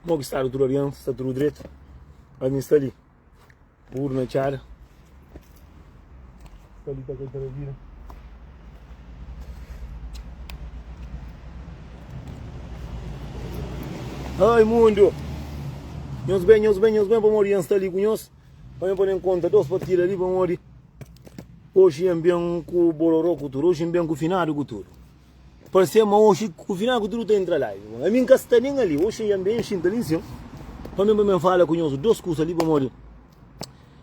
Mo ki stadu tudu algen? Sta tudu dretu? Ami sta li, puru na txada. Sta li ta kaita na vida. Ai mundu! Nhos ben, nhos ben, nhos ben pamodi N sta li ku nhos. Pa mi pode konta dos partida li pamodi oxi N ben ku bororó ku tudu, oxi N ben ku finadu ku tudu. Parse ma oxi ku final ku tudu ta entra live. Ami nka sta nen ali. Oxi nha ben xinta li nsin. Pa mi pa mi fala ku nhos dos kusa li pamodi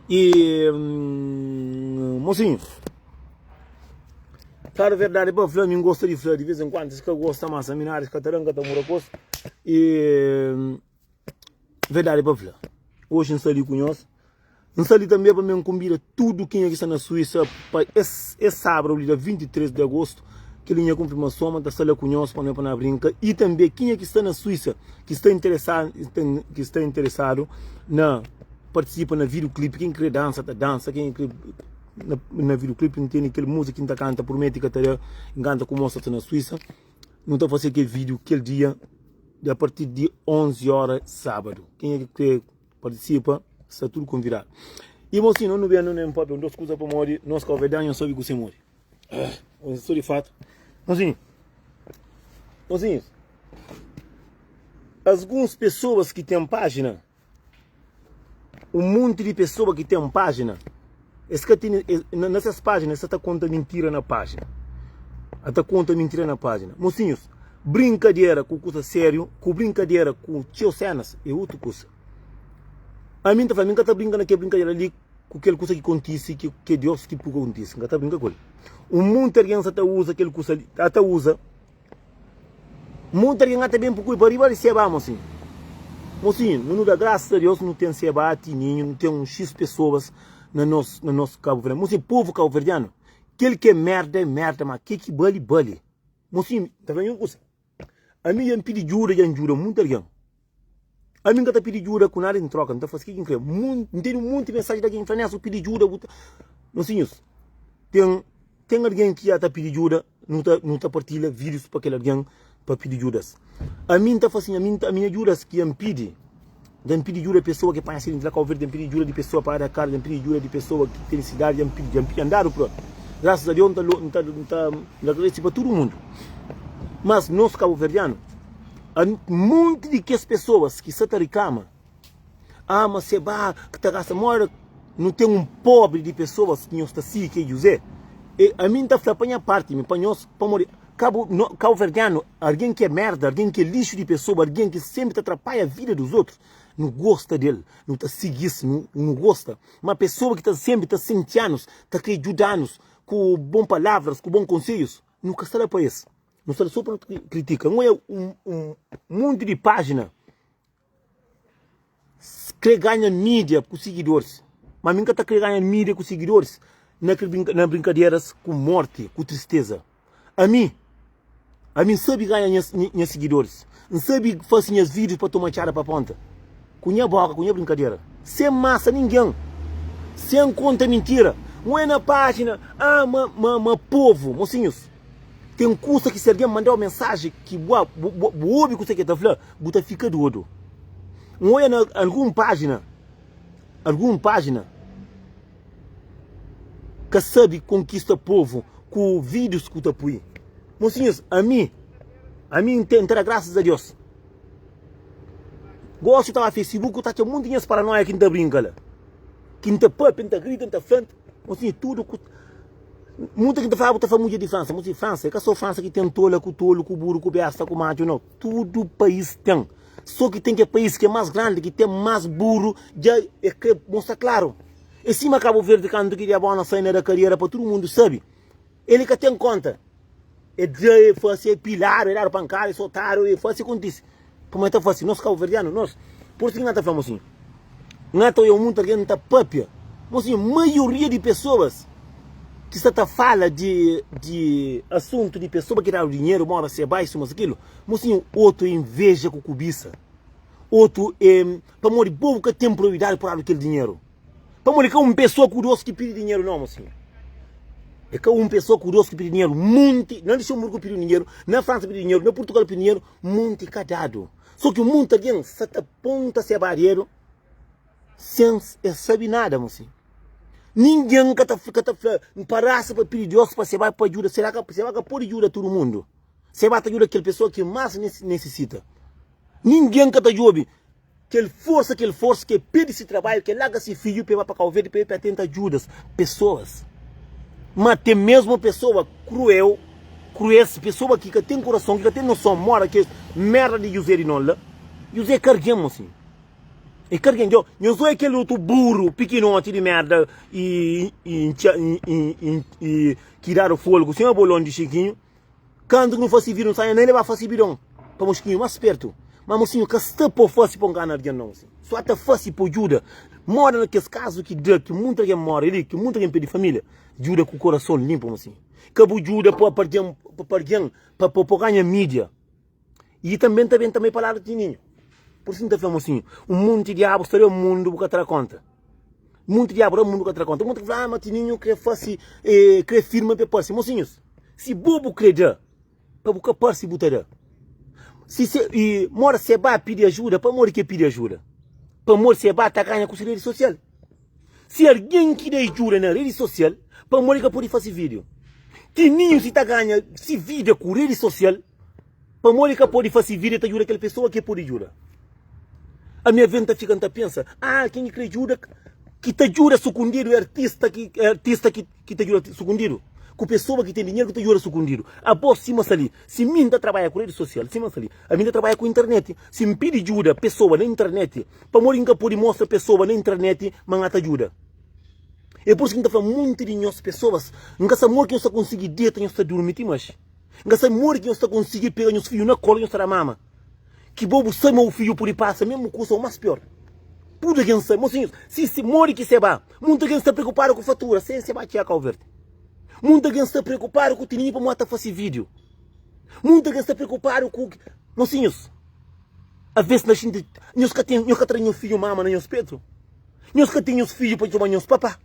e mosinhu. Claro verdade pa fla mi ngosta di fla di vez em quando si ka gosta mas ami nada si ka ta da nka ta mura kos e Verdadi pa fla, oji N sta li ku nhos. N sta li tanbe pa mi N kunbida tudu kenha ki sta na Suísa pa es es sábadu li, dia 23 di agostu. Kel-li nha konfirmason ma N ta sta la ku nhos pa no pa na brinka. I tanbe kenha ki sta na Suísa ki sta interesa ki sta interesadu na partisipa na vídiu klipi, ken ki kre dansa ta dansa, ken ki kre na na vídiu klipi N tene kel múzika ki N ta kanta Prumeti Ka Ta Da, N kanta ku mosa ki sta na Suísa. Nu ta fase kel vídiu kel dia di a partir di 11 óra sábadu. Kenha ki kre partisipa sta tudu konvidadu. I bon si no nu ben nu nen papia un dos kuza pamodi nos kauverdianu nhos sabi kuse modi. Ah, sou di fatu. Mosinhu, mosinhus, alguns pesoas ki ten pájina Un monti di pesoa ki ten pájina, es ka tene, na ses pájina es sa ta konta mintira na pájina. A ta konta mintira na pájina. Mosinhus, brinkadera ku kusa sériu, ku brinkadera ku txeu sénas é otu kusa. Ami N ta fla, mi N ka ta brinka na kel brinkadera li ku kel kusa ki kontise, ki é Deus ki pui kontise. N ka ta brinka ku el. Un monti algen sa ta uza kel kusa li, ta uza. Monti algen ata ben pukui pa riba di seba, mosinhu. Mosinhu, nu nu da grasas a Deus, nu ten seba, tininhu, nu ten un xis pesoas na nos, na nos Kabu Verdianu. Mosinhu, povu kabuverdianu, kel ki é merda é merda, ma kel ki bali, bali. Mosinhu, ta fla-m un kusa, ami dja N pidi djuda, dja N djuda monti algen. Ami N ka ta pidi djuda ku nada en troka, N ta fase kel ki N kre. N tene un monti mensaji di algen ki fla, Nelson, pidi djuda, bu ta. Mosinhus, ten. Ten algen ki ya ta pidi djuda, nu ta nu ta partilha vídius pa kel algen pa pidi djudas. Ami N ta fla sin, ami N ta ami nha djudas ki N pidi, dja N pidi djuda pesoa ki panha asidenti la Kau Verdi, dja N pidi djuda di pesoa pa Dakar, dja N pidi djuda di pesoa ki ten sidadi, dja N pidi, dja N pidi, dja N dadu propi. Grasas a Deus N ta N ta N ta N ta agradesi pa tudu mundu. Mas nos kabuverdianu, monti di kes pesoas ki sa ta riklama, Ah, ma se ba ki ta gasta moda nu ten un pobri di pesoas ki nhos ta sigi ki é Juzé. E ami N ta fla pa nha parti mi, pa nhos, pamodi kabu no kauverdianu, algen ki é merda, algen ki é lixu di pesoa, algen ki senpri ta trapaia vida dos otrus, nu gosta del, nu ta sigi-s, nu nu gosta. Ma pesoa ki ta senpri ta sentia-nos, ta kre djuda-nos ku bon palavras, ku bon konsedjus, nu ka sta la pa es. Nu sta la so pa nu kritika. N oia un un monti di pájina Kre ganha mídia ku sigidoris Ma mi N ka ta kre ganha mídia ku sigidoris Na na brinkaderas ku morti, ku tristeza Ami, ami N sabe ganha nha nha sigidoris N sabe fase nhas vídius pa toma txada pa ponta Ku nha boka, ku nha brinkadera Sen masa ningen, sen konta mintira N oia na pájina, ah ma ma ma povu, mosinhus Ten kusa ki si algen manda-u mensaji ki bu bu bu obi kuse ki el ta fla, bu ta fika dodu. N oja na algun pájina, algun pájina ka sabe konkista povu ku vídius ku ta pui. Mosinhus, ami, ami N ta da grasas a Deus. Gosi ta ba Facebook, ta atxa monti nhas paranoia ki N ta brinka la. Ki N ta papia, N ta grita, N ta fla, mosinhu, tudu ku. Muta ki ta fla, bu ta fla mudjer di Fransa. Mudjer di Fransa, é ka so Fransa ki ten tola ku tolu, ku buru, ku besta, ku matxu, nau. Tudu país ten. So ki ten ke país ki é más grandi, ki ten más buru, dja e kre mostra klaru. É sima Kabu Verdi kantu ki Diabona sai na da kariera pa tudu mundu sabe. Ele ka ten konta. E dja e fase, e piladu, e dadu pankada, e sotadu, e fase kontise. Pamodi ta fase, nos kabuverdianu, nos. Pur isu ki N ta fla mosinhu, N ta oia munti algen ta papia, mosinhu, maioria di pesoas ki sta ta fala di di asuntu di pesoa ki dadu dinheru, mora se bai, suma kilu, mosinhu, otu é inveja ku kubisa, otu é pamodi povu ka ten prioridadi pa dadu kel dinheru. Pamodi ka un pesoa ku dos ki pidi dinheru, nau, mosinhu. É ka un pesoa ku dos ki pidi dinheru, munti na Luxemburgo pidi dinheru, na Fransa pidi dinheru, na Purtugal pidi dinheru, munti ka dadu. So ki munti algen sa ta ponta se badedu sen es sabi nada, mosi. Ningen ka ta ka ta fla, N parasa pa pidi Deus pa se ba pa djuda. Sera ka se ba ka podi djuda tudu mundu? Se ba ta djuda kel pesoa ki mas nesisita. Ningen ka ta djobi Kel forsa, kel forsa ke perde si trabadju, ke larga si fidju pa e ba pa Kau Verdi pa e pa tenta ajuda pesoas. Ma ten mesmu pesoa kruel, krues, pesoa ki ka ten kurason, ki ka ten noson, mora kes merda di Juzé di Nola. Juzé é ka argen, mosinhu. É ka argen. Djo, nhos odja kel otu buru pikinoti di merda i, i, i, i, i ki dadu folgu sima bolon di Xikinhu. Kantu ki nu fase vida, nu saia na leba fase bidon pa moskinhu mas pertu. Ma mosinhu ka sta po fase po ngana algen nau. So ta fase po djuda. Moda na kes kazu ki da ki munti algen more li, ki munti algen perde familia, djuda ku korason linpu mosinhu. Ka bu djuda pa pa algen pa algen pa po ganha midia. I tanbe ta ben tanbe pa ladu tininhu. Pur isu N ta fla mosinhu, un munti diabu sta da mundu bu ka ta da konta. Munti diabu da mundu ka ta da konta. Munti fla, ah, ma tininhu kre fasi, eh, kre firma pa parsi. Mosinhus, si bo bu kre da, pa bu ka parsi bu ta da. Si se, i, mora se ba pidi ajuda, pamodi ki e pidi ajuda? Pamodi se ba ta ganha ku si redi sosial. Si algen ki da ajuda na redi sosial, pamodi ka podi fasi video? Tininhu si ta ganha si vida ku redi sosial, Pamodi ka pode fase vida ta djuda kel pesoa ki e pode djuda. Ami aves N ta fika N ta pensa, ah ken ki kre djuda ki ta djuda sukundidu é artista ki é artista ki ki ta djuda sukundidu ku pesoa ki ten dinheru ki ta djuda sukundidu. Abo sima sta li, si mi N ta trabadja ku redi sosial sima sta li, ami N ta trabadja ku internet, si N pidi djuda pesoa na internet, pamodi N ka pode mostra pesoa na internet ma N ta djuda? É pur isu ki N ta fla monti di nhos pesoas, N ka sa modi ki nhos ta konsigi deta nhos ta durmi ti manxi. N ka sabe modi ki nhos ta konsigi pega nhos fidju na kolu nhos ta da mama. Ki bo bu sabe ma bu fidju pudi pasa mesmu kusa o mas pior. Tudu algen sabe. Mosinhus, si si modi ki se ba, muntu algen sta preokupadu ku fatura sen se ba txega Kau Verdi. Muntu algen sta preokupadu ku tininhu pamodi ta fasi video. Muntu algen sta preokupadu ku mosinhus. Aves na xinti nhos ka ten, nhos ka ta da nhos fidju mama na nhos petu. Nhos ka ten nhos fidju pa txoma nhos papá.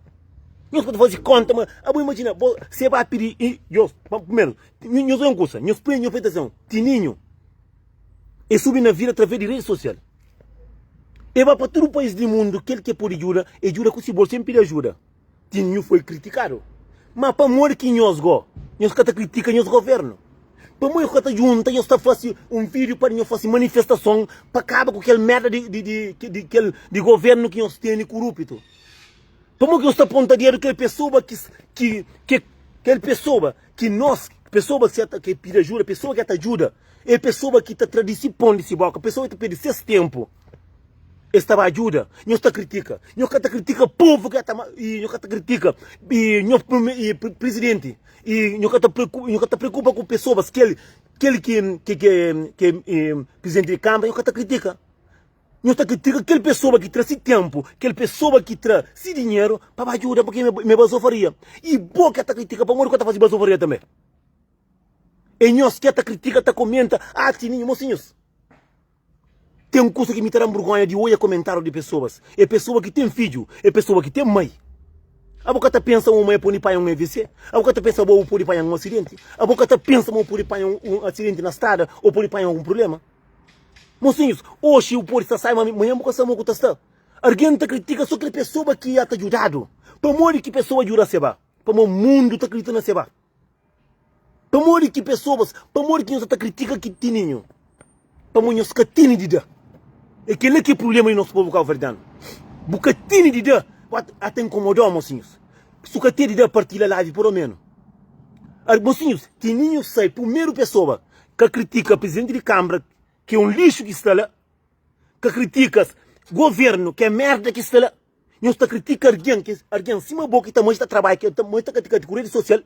Nhos ka ta faze konta ma abo imajina bo se ba pidi i nhos pa primeru nhos obi un kusa nhos prende nhos presta atenson tininhu e subi na vida através di redi sosial e ba pa tudu país di mundu kel ki e pudi djuda e djuda ku si bolsu sen pidi ajuda tininhu foi kritikadu ma pamodi ki nhos go nhos ka ta kritika nhos governu pamodi nhos ka ta junta nhos ta fase un video pa nhos fase manifestason pa kaba ku kel merda di di di di kel di governu ki nhos tene kurupitu. Pamodi ki nhos ta ponta dedu kel pesoa ki ki ki kel pesoa ki nos pesoa ki ta ki pidi ajuda, pesoa ki ta djuda, é pesoa ki ta tra di si pon di si boka, pesoa ki ta perde ses tenpu, es ta ba djuda, nhos ta kritika. Nhos ka ta kritika povu ki ta i nhos ka ta kritika i nhos i presidenti i nhos ka ta nhos ka ta preokupa ku pesoas kel kel ki ki ki presidenti di kambra nhos ka ta kritika. Nhos ta kritika kel pesoa ki tra si tenpu, kel pesoa ki tra si dinheru pa ba djuda purki mi é bazofaria. I bo ke ta kritika pamodi ku ta faze bazofaria tanbe? É nhos ke ta kritika, ta komenta, ah tininhu, mosinhus. Ten kusa ki mi ta da-m burgonha di oia komentariu di pesoas. É pesoa ki ten fidju, é pesoa ki ten mai. Abo ka ta pensa ma bu mai pode panha un AVC? Abo ka ta pensa ma bu pode panha un asidenti? Abo ka ta pensa ma bu pode panha un asidenti na strada ô pode panha algun prubléma? Mosinhus, oxi bu pode sta sai, ma manhan bu ka sa mo ku ta sta. Argen ta kritika so kel pesoa ki ya ta djudadu. Pamodi ki pesoa djuda seba? Pamodi mundu ta kridita na seba. Pamodi ki pesoas, pamodi ki nhos ta kritika ki tininhu? Pamodi nhos ka tene di da. É kel-la ki é prubléma di nos povu kabuverdianu. Bu ka tene di da, ata inkomodau, mosinhus. Su ka tene di da, partilha live pelo menu. Mosinhus, tininhu sai primeru pesoa Ka kritika presidenti di kambra ki é un lixu ki sta la. Ka kritika governu ki é merda ki sta la. Nhos ta kritika argen ki argen sima bo ki ta manxa ta trabadja ki ta manxa ta katika ku redi sosial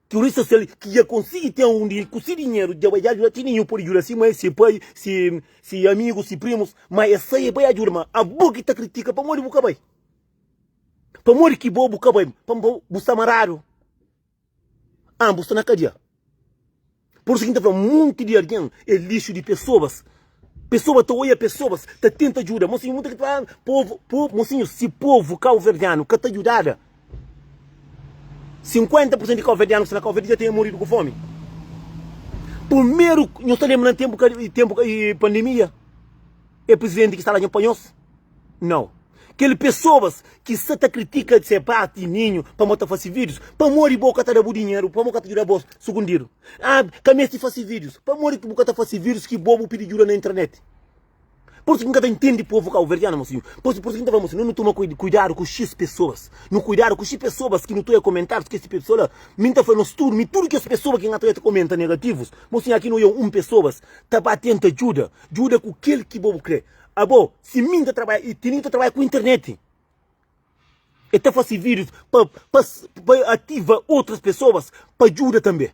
ku redi sosial ki dja konsigi ten un di ku si dinheru dja bai dja ajuda ti ninhun pode djuda si mai si pai si si amigus si primus ma es sai e bai ajuda ma abo ki ta kritika pamodi bu ka bai pamodi ki bo bu ka bai pamodi bu sta maradu. Ambos sta na kadia. Por isso ki N ta fla, monti di algen é lixu di pesoas. Pesoa ta oia pesoas, ta tenta djuda. Mosinhu, munta ki ta fla, ah, povu, povu, mosinhu, si povu kauverdianu ka ta djudada. 50 pur sentu di kauverdianu ki sta na Kauverdi dja tenha moridu ku fomi. Purmeru, nhos ta lenbra na tenpu tenpu pandemia, e prizidenti ki sta la pa nhos? Nau. Kel pesoas ki sta ta kritika Seba Tininhu pamodi ta fasi vídius, pamodi bo ka ta da bu dinheru, pamodi ka ta djuda bos sukundidu? Ah, ka mesti fasi vídius. Pamodi ki bu ka ta fasi vídius ki bo bu pidi djuda na internet? Por isso ki N ka ta intende povu kauverdianu, mosinhu. Por isso, por isso ki N ta fla, mosinhu, nu toma kuidadu ku xis pesoas. Nu kuidadu ku xis pesoas ki nu ta oia komentárius ki esi pesoa la. Mi N ta fla nos tudu, mi tudu kes pesoa ki N ta oia ta komenta negativus, mosinhu, aki nu oia un pesoas ta ba tenta djuda, djuda ku kel ki bo bu kre. Abo, si mi N ta trabadja, i Tininhu ta trabadja ku internet. E ta fasi vídius pa, pa, pa ativa outras pesoas pa djuda tanbe.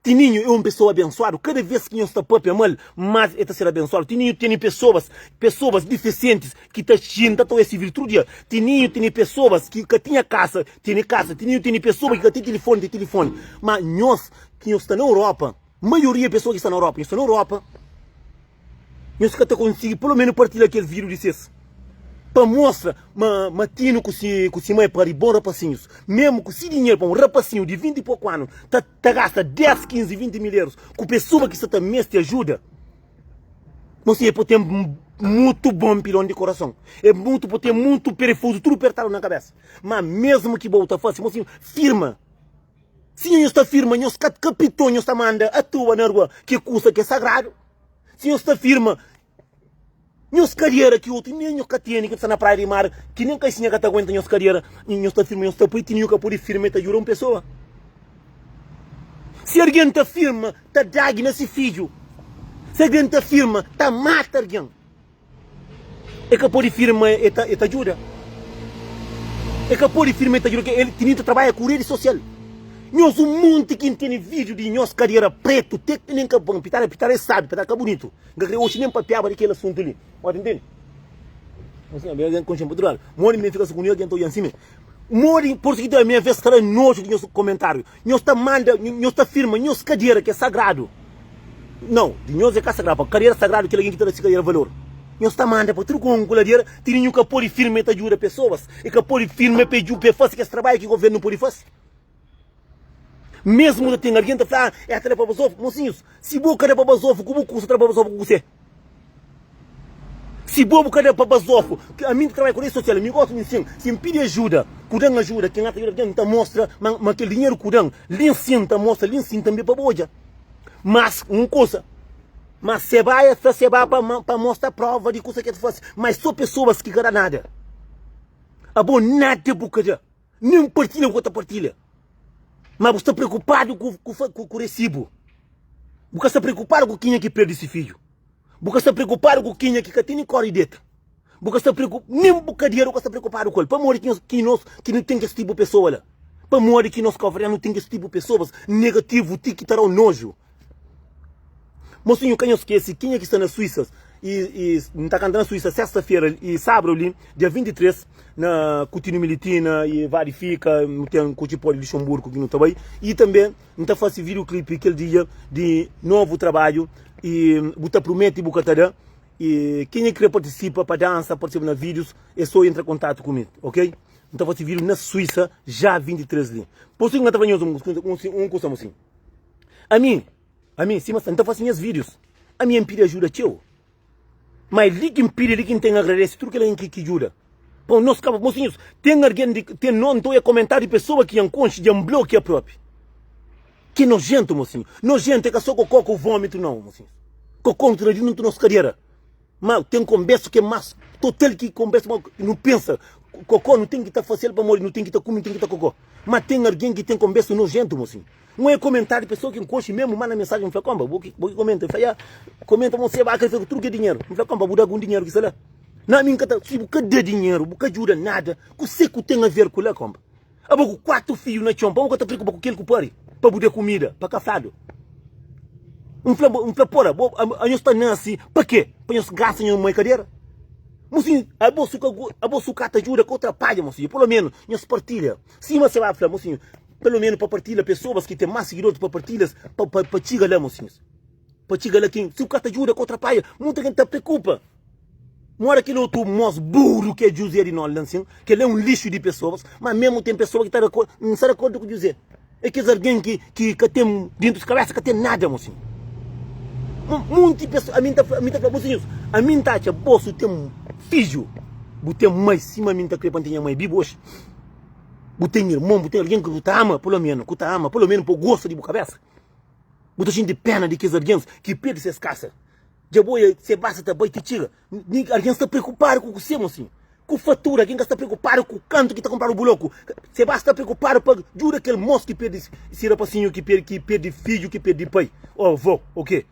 Tininhu é un pesoa abensuadu, kada vez ki nhos ta papia mal, mas e ta ser abensuadu. Tininhu tene pesoas, pesoas difisientis ki ta xinta ta oia si vídiu tudu dia. Tininhu tene pesoas ki ka tinha kasa, tene kasa. Tininhu tene pesoa ki ka ten tilifoni, ten tilifoni. Ma nhos ki nhos sta na Europa, maioria pesoa ki sta na Europa, nhos sta na Europa, Nhos ka ta konsigi pelo menu partilha kel video di ses pa mostra ma ma Tino ku si ku si mai pari bon rapasinhus mesmu ku si dinheru pa un rapasinhu di 20 i poku anu ta ta gasta 10, 15, 20 mil euros ku pesoa ki sta ta mesti ajuda mosinhu e po ten mutu bon pilon di korason e mutu po ten mutu perefuzu tudu pertadu na kabesa ma mesmu ki bo ta fasi mosinhu firma Si nhos ta firma nhos ka kapiton nhos ta manda atua na rua ki kusa ki é sagradu. Si nhos ta firma nhos kadiera ki otu nen nhos ka tene ki sta na praia di mar ki nen kaixinha ka ta aguenta nhos kadiera nhos ta firma nhos ta pui ti nhu ka pudi firma e ta djuda un pesoa. Si algen ta firma ta dagi na si fidju. Si algen ta firma ta mata algen. E ka pode firma e ta e ta djuda. E ka pode firma e ta djuda ke el tini ta trabadja ku redi sosial. Nhos un monti ki ntene video di nhos kadera pretu te ki nen ka bon pitara pitara e sabi pitara ka bunitu. Nka kre oxi nen papiaba di kel asuntu li. Bo ta ntende? Modi mi fika sukundidu algen ta odjan sime. Modi por isso ki ta mi vez ta da nojo di nhos komentariu. Nhos ta manda, nhos ta firma nhos kadera ki é sagradu. Nau, di nhos é ka sagradu, pa kadera sagradu kel algen ki ta da si kadera valor. Nhos ta manda pa tudu ku ladera, ti ninhun ka pode firma e ta djuda pesoas, e ka pode firma pa e pa e fasi kes trabadju ki governu pode fasi. Mesmu ta ten algen ta fla, ah, e ta da pa bazofu. Mosinhus, si bo ka da pa bazofu, ku bu kusa ta da pa bazofu ku kusé? Si bo bu ka da pa bazofu, ami N ta trabadja ku redi sosial, mi gosta mi sin, si N pidi ajuda, ku dan ajuda, kin ata juda algen, N ta mostra ma ma kel dinheru ku dan, li sin N ta mostra, li sin tanbe pa bo odja. Mas un kusa, ma seba e fla seba pa pa mostra prova di kusa ke ta fasi, ma é so pesoas ki ka da nada. Abo nada bu ka da, nen partilha bu ka ta partilha, ma bu sta preokupadu ku ku ku resibu, bu ka sta preokupadu ku kenha ki perdi si fidju. Bu ka sta preokupadu ku kenha ki ka tene kori deta. Bu ka sta preokupadu, nen bu kadiera bu ka sta preokupadu ku el. Pamodi ki nos, ki nos, ki nu ten kes tipu pesoa la? Pamodi ki nos kabuverdianu nu ten kes tipu pesoas negativu ti ki ta da-u noju? Mosinhu, ka nhos skese kenha ki sta na Suísa i, i N ta kanta na Suísa sesta-fera i sábadu li, dia 23, na Kutinu Militina i Vadi Fika, nu ten Kutxipó di Luxemburgu ki nu ta bai i tanbe N ta fase video clip kel dia di novu trabadju i bu ta prumete bu ka ta da i kenha ki kre partisipa pa dansa partisipa na videos é so entra kontatu ku mi ok N ta fase video na Suíça já 23 li por isso ki N ta fla nhos un kusa mosinhu ami ami sima sta N ta fase nhas videos ami N pidi ajuda txeu Ma é li ki N pidi, é li ki N ten agradese tudu kel algen ki ki djuda. Pa nos kaba, mosinhus, ten algen di, ten no, N ta oia komentáriu di pesoa ki dja N konxe, dja N blokia propi. Ki nojentu, mosinhu. Nojentu é ka so kokó ku vómitu, nau, mosinhus. Kokó nu ta da di nuntu nos kadera. Ma ten konbersu ki é más total ki konbersu, ma nu pensa, kokó nu ten ki ta fase-l pamodi nu ten ki ta kume, nu ten ki ta kokó. Ma ten algen ki ten konbersu nojentu, mosinhu. Un é komentáriu di pesoa ki N konxe mésmu, manda mensajen, N fla, Konpa, bo ki bo ki komenta? El fla, Ya, komenta ma se ba ka fika ku tudu ki dinheru. N fla, Konpa, bu da algun dinheru ki sta la? Na, mi N ka ta, si bu ka da dinheru, bu ka djuda nada, kuse ku ten aver ku la, konpa? Abo ku kuatu fidju na txon, pa bu ka ta preokupa ku kel ku pari, pa bu da kumida, pa ka fladu. N fla, N fla, Pora, bo, anhos ta nase pa ke? Pa nhos gasta nhos mai kadera? Mosinhu, abo su ka, abo su ka ta djuda, ka otrapadja, mosinhu, polo menu nhos partilha. Sima se ba fla, mosinhu, Pelo menu pa partilha pessoas ki ten mas seguidores pa partilhas pa pa pa txiga la mosinhos pa txiga la kin si bu ka ta djuda ka otrapaia muita gen ta preokupa. Mora kel otu mos buru ki é Djuzé di Nolda nsin, kel é un lixu di pesoas, ma mesmu ten pesoa ki ta da ko, N sta di akordu ku Djuzé. É kes algen ki ki ka ten dentu si kabesa ka ten nada mosinhu. Munti pesoa, ami N ta fla, ami N ta fla mosinhus, ami N ta atxa bo si bu ten fidju, bu ten mai sima ami N ta kre pa N ten nha mai bibu oxi, bu ten irmon, bu ten algen ki bu ta ama pelo menu, ku ta ama pelo menu pa bu gosta di bu kabesa. Bu ta xinti pena di kes algens ki perde ses kasa. Dja bo e se basta ta bai ti txiga. Nin algen sta preokupadu ku kuse mosinhu? Ku fatura, algen ka sta preokupadu ku kantu ki ta kunpradu buloku. Se basta sta preokupadu pa djuda kel mos ki perde si rapasinhu ki perde ki perde fidju ki perde pai o avó o ke.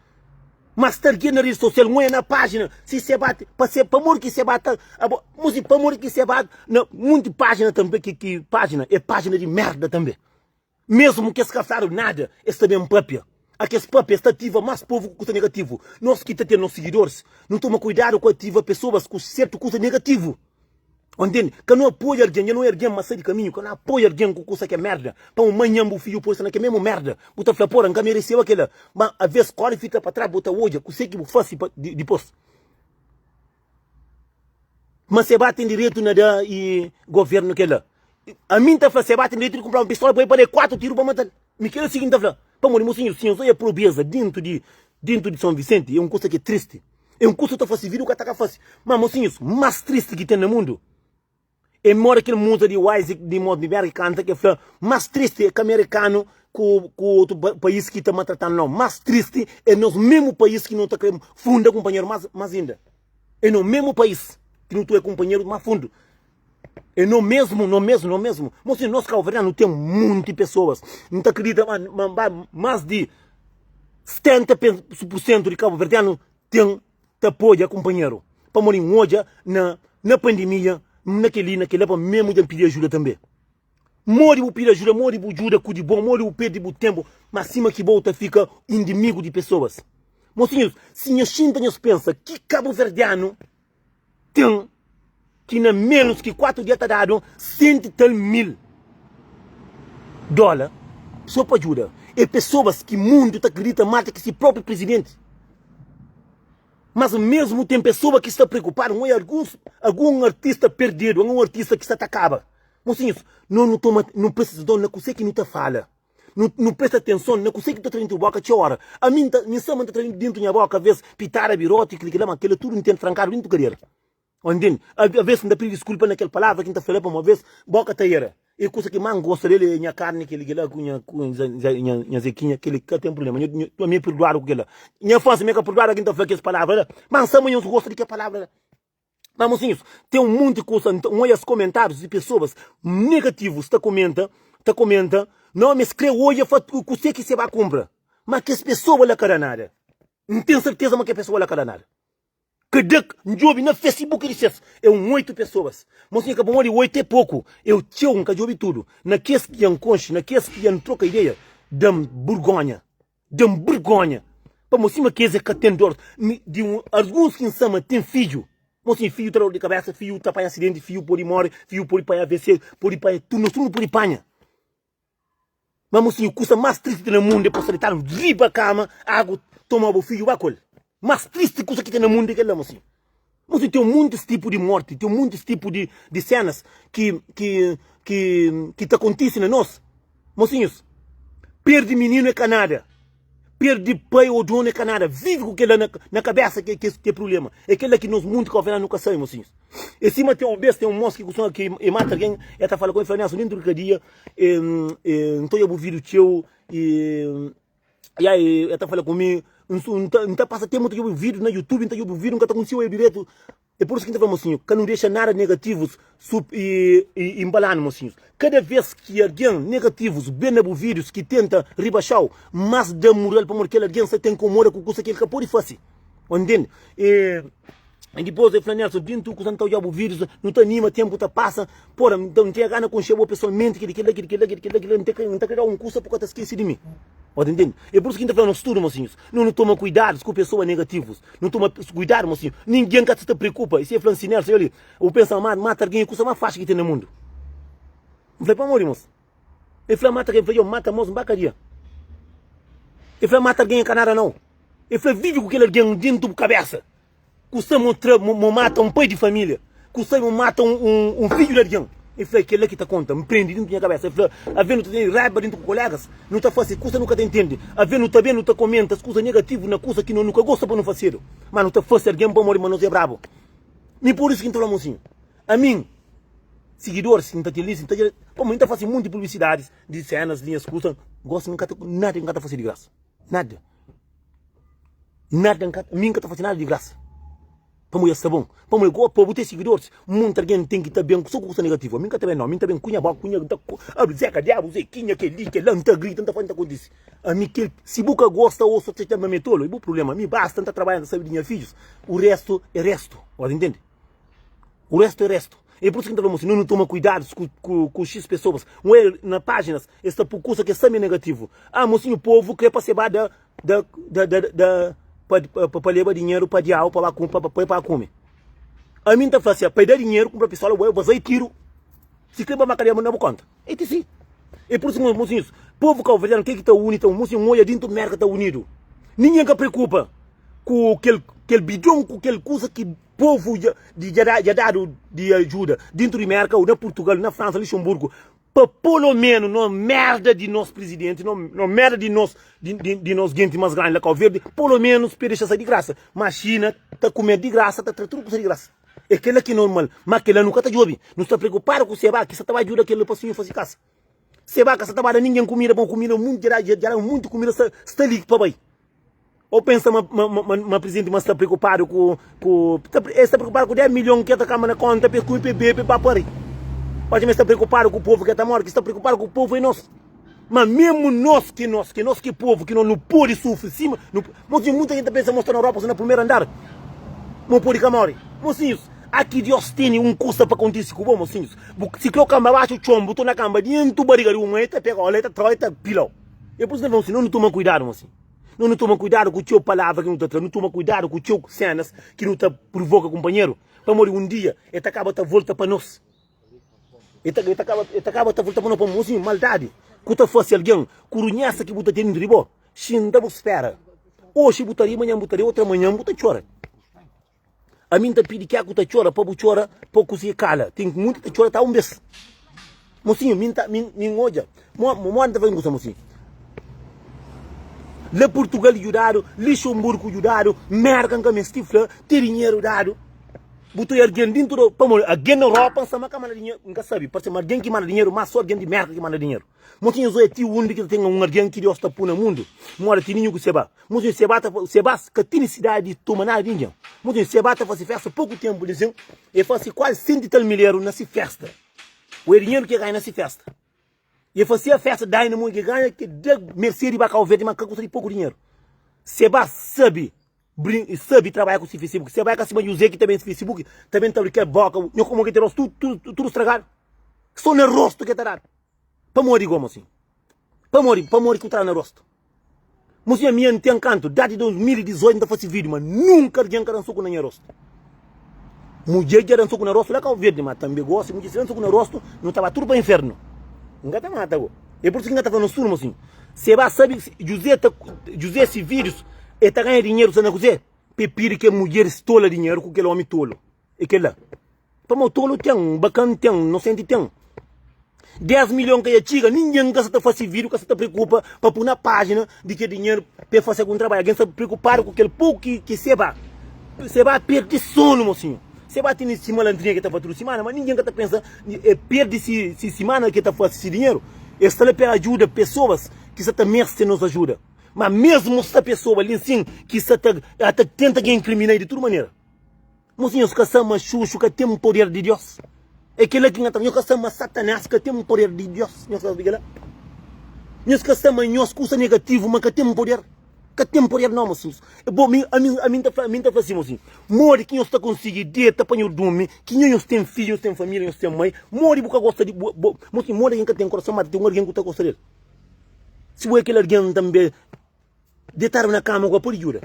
Ma sta algen na redi sosial ngonha na pajina si se ba pa se pamodi ki se ba ta abo mosinhu pamodi ki se ba na munti pajina tanbe ki ki pajina e pajina di merda tanbe. Mesmu ki es ka fladu nada, es ta ben papia. A kes papia, es ta ativa mas povu ku kusa negativu. Nos ki ta ten nos sigidoris, nu toma kuidadu ku ativa pesoas ku sertu kusa negativu. O ntende? Ka nu apoia algen, dja nu é algen ma sai di kaminhu, ka nu apoia algen ku kusa ki é merda. Pamo manhan bu fidju pode sta na kel mesmu merda. Bu ta fla, Pora, N ka mereseba kela. Ma aves kori fika pa tras, bu ta odja kuse ki bu fasi pa dipos. Ma Seba ten direitu na da e governu kela. Ami N ta fla Seba ten direitu di kunpra un pistola pa el pa da 4 tiru pa matal. Mi kela si ki N ta fla. Pamodi mosinhu si nhos oia pobreza dentu di dentu di São Vicente é un kusa ki é tristi. É un kusa ki ta fasi vida u ka ta ka fasi. Ma mosinhus mas tristi ki ten na mundu É moda kel múzika di Wise di Mosmiberg kanta ke fla mas tristi é ka merikanu ku ku otu país ki ta maltratanu nau mas tristi é nos mesmu país ki no ta kre funda kunpanheru mas mas inda é no mesmu país ki no ta oia kunpanheru mas fundu é no mesmu no mesmu no mesmu mosinhu nos kauverdianu no ten munti pesoas N ta kridita ma ma mas di 70 pursentu di kauverdianu ten ta apoia kunpanheru pamodi N odja na na pandemia na kel-li na kel-la pa memu dja N pidi ajuda tanbe. Modi bu pidi ajuda, modi bu djuda ku di bon, modi bu perde bu tenpu, ma sima ki bo ta fika indimigu di pesoas. Mosinhus, si nhos xinta nhos pensa ki kabuverdianu ten ki na menus ki 4 dia ta dadu 100 i tal mil dola so pa djuda e pesoas ki mundu ta kridita mata ki si propi presidenti. Mas mesmu ten pesoa ki sta preokupadu, n oia alguns algun artista perdidu, algun artista ki sta ta kaba. Mosinhus, no nu toma nu presta atenson na kuse ki nu ta fala. Nu nu presta atenson na kuse ki ta tra dintu boka txeu ora. Ami n ta mi sama n ta tra dintu nha boka aves pitada, biroti, kila kila, ma kila tudu n ten trankadu dintu kadera. Ô ntende? Aves N ta pidi diskulpa na kel palavra ki N ta fla la, pamodi aves boka ta era. E kusa ki más N gosta del é nha karni, kel ki la ku nha ku nha nha Zekinha, kel ka ten prubléma. Nho nho ami é perduadu ku kel la. Nha fla si mi é ka perduadu, ki N ta fla kes palavra la. Má N sabe ma nhos gosta di kel palavra la. Má mosinhus, ten un monti kusa, N oja es komentárius di pesoas negativus ta komenta, ta komenta, na ómi es kre oja fa kuse ki se ba kunpra. Má kes pesoa la ka da nada. N ten serteza ma kes pesoa la ka da nada. Kada N djobe na Facebook di ses é un 8 pesoas. Mosinha ka pamodi 8 é poku, eu txeu N ka djobe tudu. Na kes ki dja N konxe, na kes ki dja N troka ideia, da-m burgonha. Da-m burgonha. Pamodi sima kes é ka ten dor di un alguns ki N sa ma ten fidju. Mosinha fidju ta da dor di kabesa, fidju ta panha asidenti, fidju pode more, fidju pode panha AVC, pode panha tudu, nos tudu nu pode panha. Ma mosinhu, kusa mas tristi ki ten na mundu é pa sta detadu riba kama, agu toma bo fidju ba ku el. Mas tristi kusa ki ten na mundu é kel la, mosinhu. Mosinhu, ten muntis tipu di morti, ten muntis tipu di, di senas ki, ki, ki, ki ta kontisi na nos. Mosinhus, perde mininu é ka nada. Perde pai ô donu é ka nada. Vive ku kel-la na, na kabésa ki, ki, ki é prubléma. É kel-la ki nos mundu ka ofende, nu ka sabe, mosinhus. É sima ten un bês, ten un mos ki kustuma ki e mata algen, e ta fala ku el, e fla, Nelson, dentu di kadia, e, e, N ta odja bu vídiu txeu, e, e ai, e ta fala ku mi, N, N ta, N ta pasa ténpu ta djobe bu vídiu na YouTube, N ta djobe bu vídiu, N ka ta konsigi odja diretu. É pur isu ki N ta fla, mosinhu, ka nu dexa nada negativus sup i inbala-nu, mosinhus. Kada vês ki algen negativus ben na bu vídius ki tenta ribaxa-u, más da mural pamodi kel algen sta ta inkomoda ku kusa ki el ka pode fase. Ô ntende? E dipôs el fla, Nelson, dentu kusa N ta odja bu vídius, nu ta anima, ténpu ta pasa. Pora, N ten gana konxe bo pesoalmenti, kili, kila, kili, kila, kili, kila, kila, N ta kre da-u un kusa pa bu ka ta skese di mi. Ô ta ntende? É pur isu ki N ta fla nos tudu, mosinhus, nu nu toma kuidadus ku pesoa negativus. Nu toma kuidadu, mosinhu. Ningen ka ta preokupa. I si e fla-m si, Nelson, oli, bu pensa ma mata algen é kusa más faxi ki ten na mundu. N fla, pamodi, mos? E fla, mata algen. N fla, yo, mata mos, N ba kadia. E fla, mata algen é ka nada, nau. E fla, vive ku kel algen dentu bu kabesa. Ku sa mo tra mo mata un pai di familia, ku sa mo mata un un fidju di algen. El fla, Kel-la ki ta konta. N prende dintu nha kabesa. El fla, Aves nu ta tene raiba dintu ku kolegas, nu ta fase kusa nu ka ta intende. Aves nu ta ben nu ta komenta kusa negativu na kusa ki no nu ka gosta pa nu fasedu. Ma nu ta fase algen pamodi ma nos é brabu. Mi pur isu ki N ta fla mosinhu, amin sigidoris ki N ta ten li, si N ta pamodi N ta fase monti publisidadis di senas di nhas kusa, gosi N ka ta nada N ka ta fase di grasa. Nada. Nada N ka mi N ka ta fase nada di grasa. Pamodi es sta bon. Pamodi go pa bu ten sigidoris, monti algen ten ki ta ben so ku kusa negativu. Ami N ka ta ben nau, ami N ta ben ku nha boka, ku nha N ta abri zeka diabu, zekinha, kel-li, kel-la, N ta grita, N ta fase, N ta kontise. Ami kel, si bu ka gosta o so ta txama mi tolu, é bu prublema. Ami basta N ta trabadja, N ta sabe di nha fidjus, u restu é restu. Bo ta intende? U restu é restu. É pur isu ki N ta fla mo si, no nu toma kuidadus ku ku ku xis pesoas. N oia na pajinas, es ta pui kusa ki es sabe ma é negativu. Ah, mosinhu, povu kre pa se ba da da da da da pa pa pa leba dinheru pa diabu pa ba ku pa pa pa kume. Ami N ta fla si, pa e da dinheru kunpra pistola, bo e tiru. Si kre ba ma kadia na bu konta. E ti si. E pur isu mosinhus, povu kauverdianu ke ki ta uni ta mosinhu N oia dintu Merka ta unidu. Ningen ka preokupa ku kel kel bidon ku kel kusa ki povu dja dja dja dadu di ajuda dintu di Merka ou na Purtugal, na Fransa, Luxemburgo pa polo menu no merda di nos presidenti, no no merda di nos di di di nos genti mas grandi la Kau Verdi, polo menus pa e dexa sai di grasa. Ma Xina ta kume di grasa, ta tra tudu kusa di grasa. É kela ki normal, ma kela nu ka ta djobe. Nu sta preokupadu ku seba ki sa ta ba djuda kel pasinhu fasi kasa. Seba ka sa ta ba da ningen kumida, pamodi kumida munti dja dja da munti kumida sta sta li pa bai. Ou pensa ma ma ma ma presidenti ma sta preokupadu ku ku ta el sta preokupadu ku 10 milhon ki ta kamba na konta pa e kume pa e bebe pa e ba pari. Odja ma el sta preokupadu ku povu ki ta mori, ki sta preokupadu ku povu é nos. Ma mesmu nos ki nos ki nos ki povu ki nos nu pode sufri sima nu mosinhu muita gente ta pensa mo sta na Europa sta na primeru andar mo pode ka more mosinhus aki Dios tene un kusa pa kontisi ku bo mosinhus bu si kre kamba baxu txon bu torna kamba dentu bariga di bu mai ta pega ola ta trau ta pilau e pur isu ta fla no nu toma kuidadu mosinhu no nu toma kuidadu ku txeu palavra ki nu ta tra nu toma kuidadu ku txeu senas ki nu ta provoka kunpanheru pamodi un dia e ta kaba ta volta pa nos. E ta, e ta kaba, e ta kaba ta volta pa no pa mozinho, maldadi ku ta fasi algen, ku runhesa ki bu ta ten dentru di bo, xinta bu spera. Oxi bu ta ri, manhan bu ta ri, otra manhan bu ta txora. Ami N ta pidi ke ku ta txora pa bu txora pa bu konsigi kala. Ten munti ta txora ta un bes. Mozinho, mi N ta, mi, mi N odja, mo, mo N ta fasi un kusa mozinho. La Purtugal djudadu, Lixonburgu djudadu, Merka N ka mesti fla, te dinheru dadu. Bu ta algen dintu do pamodi algen na Europa nsa ma ka manda dinheru nka sabi parse ma algen ki manda dinheru ma so algen di Merka ki manda dinheru mosinhu zo é ti undi ki ta ten un algen ki Deus ta pu na mundu mora ti ninhu ku seba mosinhu seba ta seba ka tene sidadi di toma nada di ningen mosinhu seba ta fasi festa poku tempu li sin e fasi kuazi senti tal milheru na si festa o é dinheru ki e ganha na si festa e fasi a festa Dynamo ki ganha ki da mercê di ba Cabo Verde ma ka kusa di poku dinheru seba sabi Brin e sabe trabalha ku si Facebook. Se bai ka sima José ki ta ben si Facebook, ta ben ta abri kel boka, nho komo ki te rostu tudo tudo tudo stragadu. So na rostu ke ta dadu. Pamodi gomo assim? Pamodi, pamodi ku tra na rostu? Mosinha mi N ten kantu, dati 2018 N ta fasi vídeo, ma nunka algen ka dan soku na nha rostu. Mudjer dja dan soku na rostu la Kau Verdi, ma tambe gosi mudjer si dan soku na rostu, nu ta ba tudu pa infernu. N ka ta mata go. É por isso ki N ka ta fla nos tudu, mosinhu. Se ba sabe, José ta, José si vídeos, e ta ganha dinheru sa na kuzê? Pe pidi kel mudjeris tola dinheru ku kel omi tolu. É kel-la. Pamodi tolu ten, bakan ten, nosenti ten. 10 milhon ka ia txiga, ningen ka sa ta fase vídeo, ka sa ta preokupa pa pui na pájina di kel dinheru pa e fase algun trabadju. Algen sta preokupadu ku kel poku ki, ki seba. Seba perdi sonu, mosinhu. Seba tene si malandrinha ki ta fase tudu simana, ma ningen ka ta pensa e perdi si, si simana ki ta fase si dinheru. E sta la pa ajuda pesoas ki sa ta merse nos ajuda. Ma mesmu sta pesoa li nsin ki sa ta, ta tenta ke inkrimina di tudu manera. Mosi nhos ka sa ma xuxu ka ten poder di Dios? É kela ki nha ta, nhos ka sa ma Satanás ka ten poder di Dios? Nhos ka sabi kela? Nhos ka sa ma nhos kusa negativu ma ka ten poder? Ka ten poder nau, mosinhus. Bo, mi, ami, ami nta fla, ami nta fla si, mosinhu, modi ki nhos ta konsigi deta pa nhos durmi, ki nho nhos ten fidju, nhos ten familia, nhos ten mai, modi bu ka gosta di, bo, bo, mosinhu, modi algen ka ten korason, ma ten un algen ku ta gosta del? Si bo é kel algen tanbe, detadu na kama ku ka pode djuda.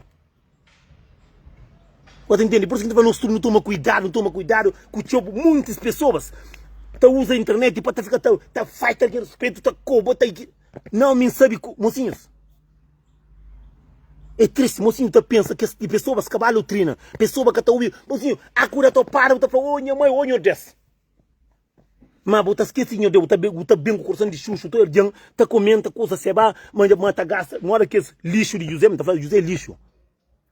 Bo ta intende? Por isso ki N ta fla nos tudu nu toma kuidadu, nu toma kuidadu ku txeu, muntis pesoas ta uza internet pa ta fika ta ta falta algen respetu, ta koba, ta Nau, mi N sabe ku, mosinhus. É tristi, mosinhu ta pensa kes di pesoas ka ba lotrina, pesoa ka ta obi, mosinhu, akuda ta para bu ta fla, oh nha mai, oh nhordés. Ma bu ta skese di nhordés, bu ta bu ta ben ku korson di xuxu, tudu algen ta komenta kusa se ba, ma ma ta gasta, moda kes lixu di Juzé, mi ta fla Juzé é lixu,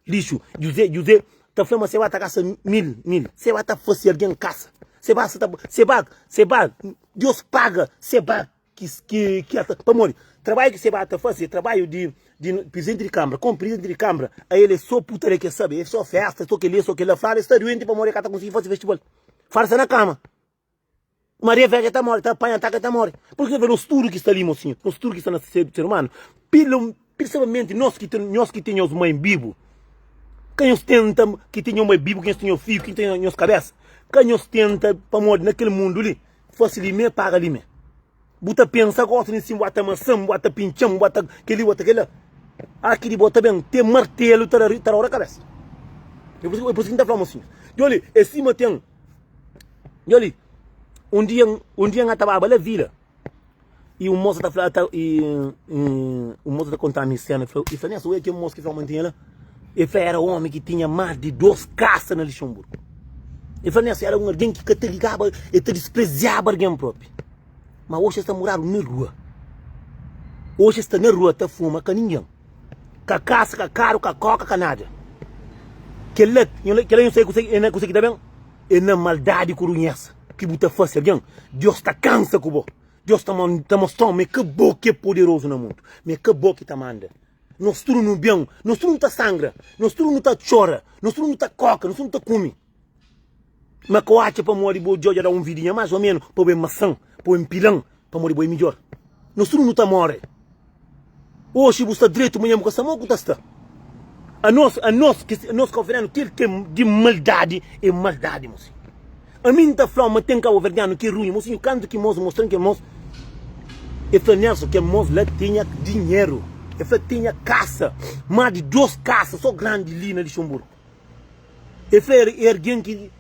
lixu, Juzé, Juzé ta fla ma se ba ta gasta mil, mil, se ba ta fase algen kasa, se ba sa ta, se ba, se ba, Deus paga se ba. Ki ki ki ata pamodi trabadju ki seba ta fase é trabadju di di prizidenti di kanbra komu prizidenti di kanbra ael é so putaria ke sabe é so festa é so keli é so kela fladu é sta duenti pamodi é ka ta konsigi fase festival fala sta na kama maria velha ta more ta panha ataka ta more purki nos tudu ki sta li mosinhu nos tudu ki sta na ser umanu pila Prinsipalmenti nos ki ten nhos ki ten nhos mãe bibu, ka nhos tenta ki ten nho mãe bibu, ki nhos ten nho fidju, ki ten nhos kabesa, ka nhos tenta pamodi na kel mundu li fase li me paga li me. Bu ta pensa gosi li sin bu ata masan, bu ata pintxan, bu ata keli, bu ata kela. Aki di bo ta ben ten martelu ta da ta da ora kabesa. É por isso ki N ta fla mosinhus. Djoli, é sima ten Djoli, un dia un dia N ata baba la vila. I un mosa ta fla, ta, i, un mosa ta konta mi sena, fla, i fla, Nessa, oi kel mosa ki fla ma tinha la. El fla era omi ki tinha más di dos kasa na Luxemburgo. El fla, Nessa, era un algen ki ka ta ligaba, el ta dispreziaba algen propi. Ma oxi el sta moradu na rua. Oxi el sta na rua ta fuma ka ningen. Ka kasa, ka karu, ka koka, ka nada. Kel-la, kel-la nho sabe kuse ki ta ben? É na maldadi ku runhesa ki bu ta fase algen, Deus ta kansa ku bo. Deus ta ta mostrau ma é ka bo ki é poderozu na mundu, ma é ka bo ki ta manda. Nos tudu nu ben, nos tudu nu ta sangra, nos tudu nu ta txora, nos tudu nu ta koka, nos tudu nu ta kume. Ma ka bu atxa pamodi bo dja da un vidinha más ô ménus pa bo é masan, pa bo é pilan, pamodi bo é midjór. Nos tudu nu ta móre. Oxi bu sta dretu, manhan bu ka sta, mo ku ta sta? Anos, anos, anos kabuverdianu, kel ki é di maldadi é maldadi, mosinhu. Ami N ta fla-u ma ten kabuverdianu ki é runhu, mosinhu. Kantu ki mos mostra-m kel mos, el fla, Nelson, kel mos la tinha dinheru. El fla tinha kasa, más di dos kasa so grandi li na Lixonburgu. El fla é algen ki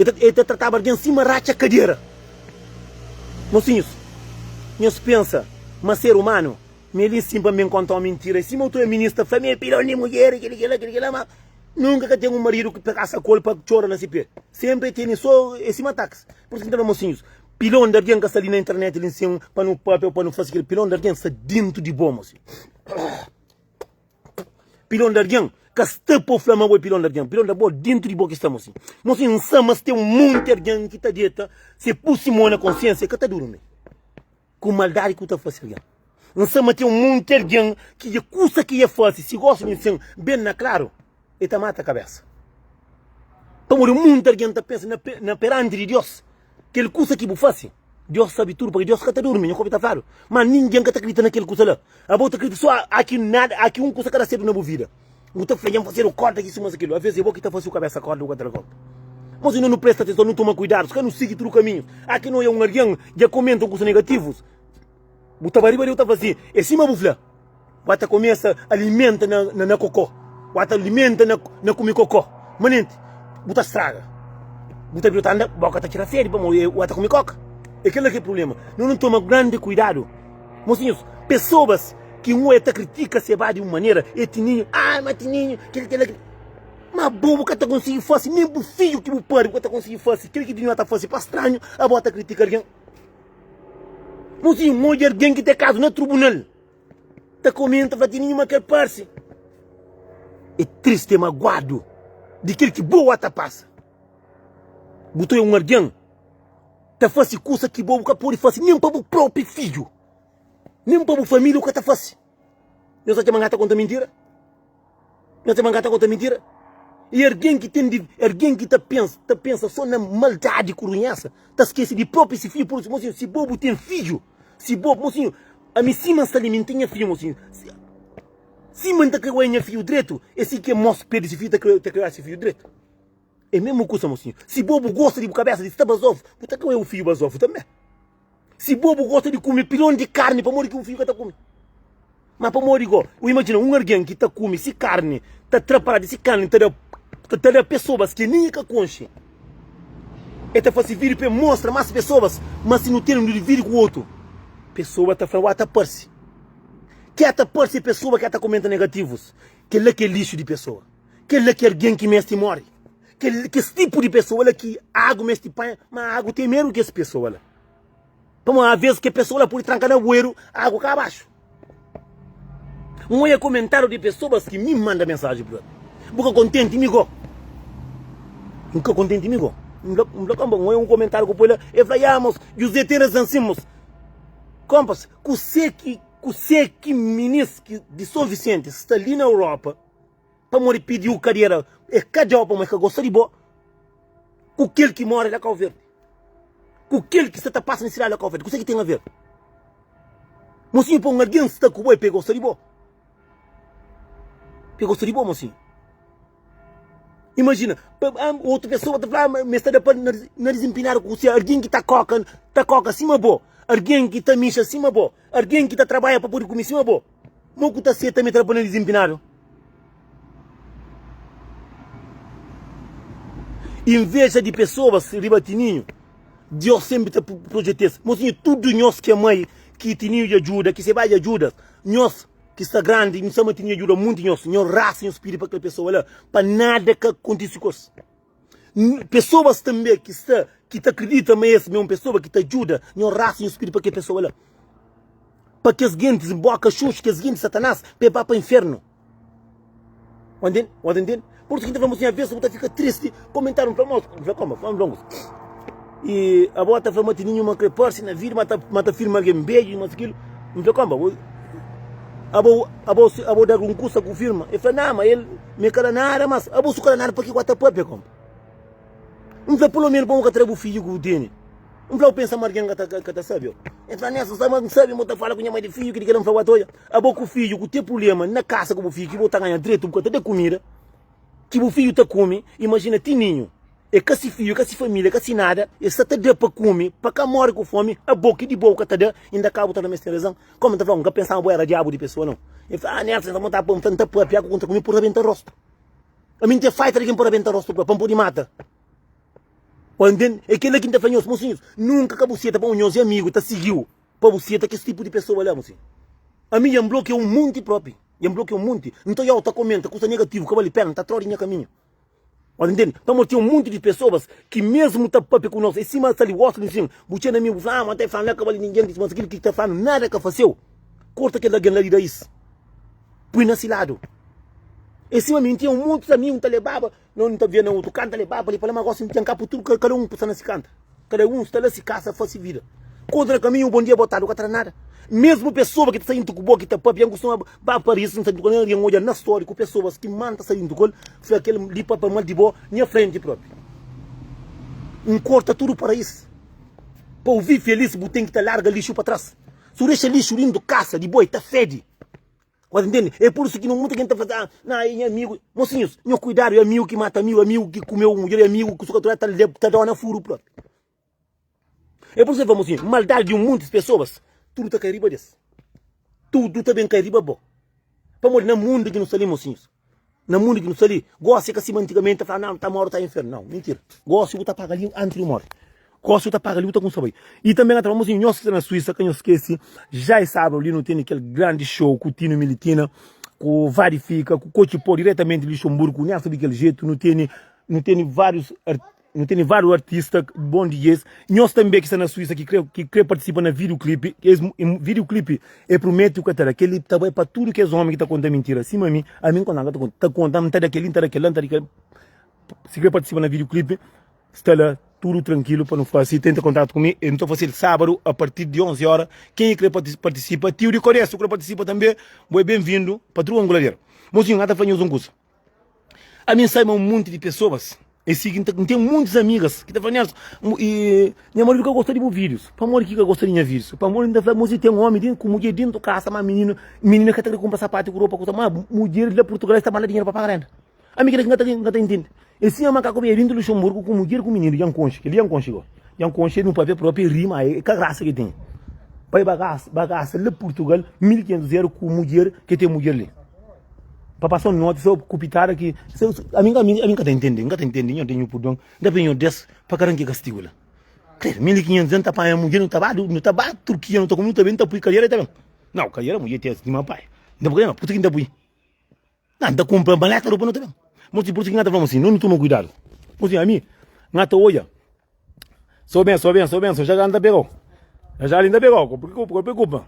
el ta trataba algen sima ratxa kadera. Mosinhus, nhos pensa ma ser umanu ma el insin pa mi konta un mintira? Sima otu minista fla mi é pilon di mudjer, kili kila, kili kila, ma nunka ka ten un maridu ki ta kasa ku el pa txora na si pe. Senpri el tene so é sima taksi. Pur isu ki N ta fla mosinhus, pilon di algen ka sta li na internet li nsin pa nu papia o pa nu fase kila. Pilon di algen sta dentu di bo, mosinhu. Pilon di algen ka sta pa bu fla ma bo é pilon di algen. Pilon di bo dentu di bo ki sta mosinhu. Mosinhu, N sa ma si ten un monti algen ki ta deta se pui si mon na konsiensia, e ka ta durmi ku maldadi ki bu ta fase algen. N sa ma ten un monti algen ki dja kusa ki e fase, si gosi di nsin ben na klaru, e ta mata kabesa. Pamodi un monti algen ta pensa na peranti di Dios, kel kusa ki bu fase. Deus sabe tudu, pabia Deus ka ta durmi, nha kobi ta fladu. Ma ningen ka ta kridita na kel kusa la. Abo ta kridita so a ki nada, a ki un kusa ka da sertu na bu vida. Bu ta fla, Dja N fasedu korda ki suma kilu. Aves é bo ki ta fase bu kabesa korda, bu ka ta da konta. Ma si no nu presta atenson, nu toma kuidadu, ka nu sigi tudu kaminhus. A ki no oja un algen dja komenta un kusa negativus, bu ta ba riba del, bu ta fla si, É sima bu fla. Bu ta kumesa alimenta na, na, na kokó. Bu ta alimenta na, na kume kokó. Manenti, bu ta straga. Bu ta bira ta anda, boka ta tira fedi pamodi bu ta kume koka. É kel-la ki é prubléma. Nu nu toma grandi kuidadu. Mosinhus, pesoas ki un oi ta kritika se ba di un manera, é tininhu, ah, ma tininhu, kel kel-la ki. Ma bo, bu ka ta konsigi fase, nen bu fidju ki bu pari, bu ka ta konsigi fase. Kel ki tininhu ta fase pa stranhu, abo ta kritika algen. Mosinhu, un odja algen ki ten kazu na trubunal. Ta komenta fla ti ninhuma kel parse. É triste, é maguadu di kel ki bo ta pasa. Bu ta oia un algen ta fase kusa ki bo bu ka pode fase nen pa bu propi fidju, nen pa bu familia bu ka ta fase. Nhos atxa ma N ka ta konta mintira? Nhos atxa ma N ka ta konta mintira? E algen ki ten di, algen ki ta pensa, ta pensa so na maldadi ku runhesa, ta skese di propi si fidju. Pur isu, mosinhu, si bo bu ten fidju, si bo, mosinhu, ami sima N sta li, mi N ten nha fidju, mosinhu, sima N ta kre oia nha fidju dretu, é si ki mos perde si fidju ta kre, ta kre oia si fidju dretu. É mesmu kusa, mosinhu. Si bo bu gosta di bu kabesa di sta bazofu, bu ta kre oia bu fidju bazofu tanbe. Si bo bu gosta di kume pilon di karni, pamodi ki bu fidju ka ta kume? Ma pamodi go? Bu imajina un algen ki ta kume si karni, ta tra paradi di si karni, ta da ta da pesoas ki nin e ka konxe. E ta fase vídiu pa e mostra mas pesoas ma si nu ten nu dividi ku otu. Pesoa ta fla, Wa ta parse. Ki ata parse pesoa ki ata komenta negativus, kel la ki é lixu di pesoa. Kel la ki é algen ki meste móre. Kel, kes tipu di pesoa la ki agu meste panha, ma agu ten medu kes pesoa la. Pamodi aves ke pesoa la pode tranka na bueru, agu ka abaxu. N oia komentariu di pesoas ki mi manda mensaji pa el. Bu ka kontenti mi go? N ka kontenti mi go? N fla, N fla, konpa, N oia un komentariu ku poi la, el fla, ya mos, José ten razan sin mos. Konpas, kuse ki, kuse ki minis ki di Son Visenti sta li na Europa pamodi pidiu kadera, e ka dau pamodi e ka gosta di bo, ku kel ki mora la Kau Verdi? Ku kel ki sta ta pasa na sidadi la Kau Verdi, kuse ki ten aver? Mosinhu pa un algen sta ku bo e pa e gosta di bo. Pa e gosta di bo, mosinhu. Imajina, pa otu pesoa ta fla ma sta da pa nariz empinadu ku se algen ki ta koka, ta koka sima bo, algen ki ta mixa sima bo, algen ki ta trabadja pa pode kume sima bo. Mo ku ta seta ma e ta da pa nariz empinadu? Inveja di pesoas riba tininhu. Deus senpri ta proteje-s. Mosinhu, tudu nhos ki é mai, ki tininhu dja djuda, ki se bai dja djuda, nhos ki sta grandi, nhos sabe ma tininhu dja djuda monti nhos, nhos rasa nhos pidi pa kel pesoa la, pa nada ka kontise ku es. Pesoas tanbe ki sta, ki ta kridita ma es ma é un pesoa ki ta djuda, nhos rasa nhos pidi pa kel pesoa la, pa kes gentis boka xuxu, kes gentis satanás, pa e ba pa infernu. Ô ntende? Ô ta ntende? Pur isu ki N ta fla-m asin, aves bu ta fika tristi, komentariu N fla, mos, N fla, koma, fla-m longus. I abo ta fla ma ti ninhuma kre parse na vida, ma ta, ma ta firma algen beju, ma kilu. N fla, koma, bo, abo, abo, abo da algun kusa ku firma? El fla, na, ma el, mi ka da nada, mas abo su ka da nada, pa ki ku ta papia, koma? N fla, pelo menos pa bu ka tra bu fidju ku bu tene. N fla, bu pensa ma algen ka ta, ka ta sabe? El fla, Nelson, sabe, ma N sabe ma bu ta fala ku nha mai di fidju, kili, kila. N fla, bu ta odja, abo ku fidju ku te prublema na kasa ku bu fidju, ki bu ta ganha dretu, bu ka ta da kumida ki bu fidju ta kume. Imajina ti ninhu, e ka si fidju, e ka si familia, e ka si nada, e sta ta da pa kume, pa ka more ku fomi, abo ki di bo bu ka ta da, inda ka bu ta fla ma es ten razan. Koma N ta fla, N ka pensa ma bu era diabu di pesoa, nau. El fla, ah, Nelson, N ta N ta papia ku kontra ku mi pur rabenta rostu. Ami N ten faita di kin pa rabenta rostu pa N pudi mata. Pa ntende? É kila ki N ta fla nhos, mosinhus, nunka ka bu seta pa un nhos amigu ta sigiu pa bu seta kes tipu di pesoa la, mosinhu. Ami dja N blokia un monti propi, dja N blokia un monti. N ta oiau ta komenta kusa negativu ka bali pena, N ta trau di nha kaminhu. Ora ntende? Pamodi ten un monti di pesoas ki mesmu ta papia ku nos, é sima sta li gosta di nsin, bu txena amigu bu fla, ah, ma ta fla-m la ka bali ningen, mas kil ki ta fla-nu nada ka faseu. Korta kel algen la di rais. Pui na si ladu. É sima mi, N tinha un monti di amigu, N ta lebaba, no N ta via na otu kantu, ta lebaba li pa la, ma gosi N ten ka pui tudu, kada un sta na si kantu, kada un sta la si kasa fasi vida. Kontra na kaminhu, bon dia, boa tardi, bu ka ta da nada. Mesmu pesoa ki ta sta intu ku bo, ki ta papia, N kustuma ba Paris, N sta intu ku el, N odja na stori ku pesoas ki man ta sta intu ku el, fla kel li papia mal di bo, nha frenti propi. N korta tudu paraís. Pa bu vive felis, bu ten ki ta larga lixu pa tras. Si bu dexa lixu dintu kasa di bo, i ta fedi. Bo ta ntende? É pur isu ki muita gente ta fla, ah, na, é nha amigu. Mosinhus, nho kuidadu, é amigu ki mata amigu, amigu ki kumeu mudjer, é amigu ki suka ta leb, ta dona furu propi. É pur isu ki el fla, mosinhu, maldadi di un monti di pesoas, tudu ta kai riba des. Tudu ta ben kai riba bo. Pamodi na mundu ki nu sta li, mosinhus, Na mundu ki nu sta li, gosi é ka sima antigamenti ta fla, nau, ta móre ta infernu. Nau, mintira. Gosi bu ta paga li antis di móre. Gosi bu ta paga li bu ta kumsa bai. I tanbe na ta fla, mosinhu, nhos ki sta na Suísa, ka nhos skese, já é sábadu li nu tene kel grandi show ku Tino Militina, ku Vadi Fika, ku Kotxi Pó, diretamenti di Luxemburgu, ku Nelson di kel jetu, nu tene, nu tene várius Nu tene várius artista, bon DJs. Nhos tanbe ki sta na Suísa ki kre ki kre partisipa na vídiu klipi, es vídiu klipi e prumete u ka ta da. Kel-li ta bai pa tudu kes ómi ki ta konta mintira sima mi. Ami N konta, N ka ta konta. Ta konta, N ta da kel-li, N ta da kel-la, N ta da kel-la. Si kre partisipa na vídiu klipi, sta la tudu trankilu pa nu fase. Tenta kontatu ku mi. Nu ta fase-l sábadu a partir di 11 óra. Ken ki kre partisipa, tiu di Kodé, si bu kre partisipa tanbe, bo é ben-vindu pa Truga Anguladeru. Mosinhu, N ka ta fla nhos un kusa. Ami N sabe ma un monti di pesoas é si ki N ta N ten muntis amigas ki ta fla Nelson i nha maridu ka gosta di bu vídius pamodi ki ka gosta di nha vídius pamodi N ta fla mosi ten omi di ku mudjer dentu kasa ma mininu minina ka ta kre kunpra sapatu ku ropa kusa ma mudjer di la Purtugal es ta manda dinheru pa paga renda ami kila ki N ka ta N ka ta intende é si nha makaku ben dentu Luxemburgu ku mudjer ku mininu dja N konxe kel-li dja N konxe go dja N konxe nu papia propi ri ma é ka grasa ki ten bai bagasa bagasa la Purtugal 1500 eru ku mudjer ke ten mudjer li. Pa pasa un noti so ku pitada ki ami ami ami ka ta intende, N ka ta intende, nho ten nhu purdon, N ta pidi nho Deus pa ka da-m ki kastigu la. Kredu, 1500 N ta panha mudjer, nu ta ba, nu ta ba Turkia, nu ta kume, nu ta ben, nu ta pui kadera, e ta ben. Nau, ka era mudjer ten sima pai. Nta pui, pur ki nta pui? Na, nta kumpra maleta ropa no ta ben. Mosi, pur ki nta fla mosi, no nu toma kuidadu. Mosi, ami, nta oja. Só benção, só benção, só benção, já já nta pegau. Já já ali nta pegau, ka preokupa, ka preokupa.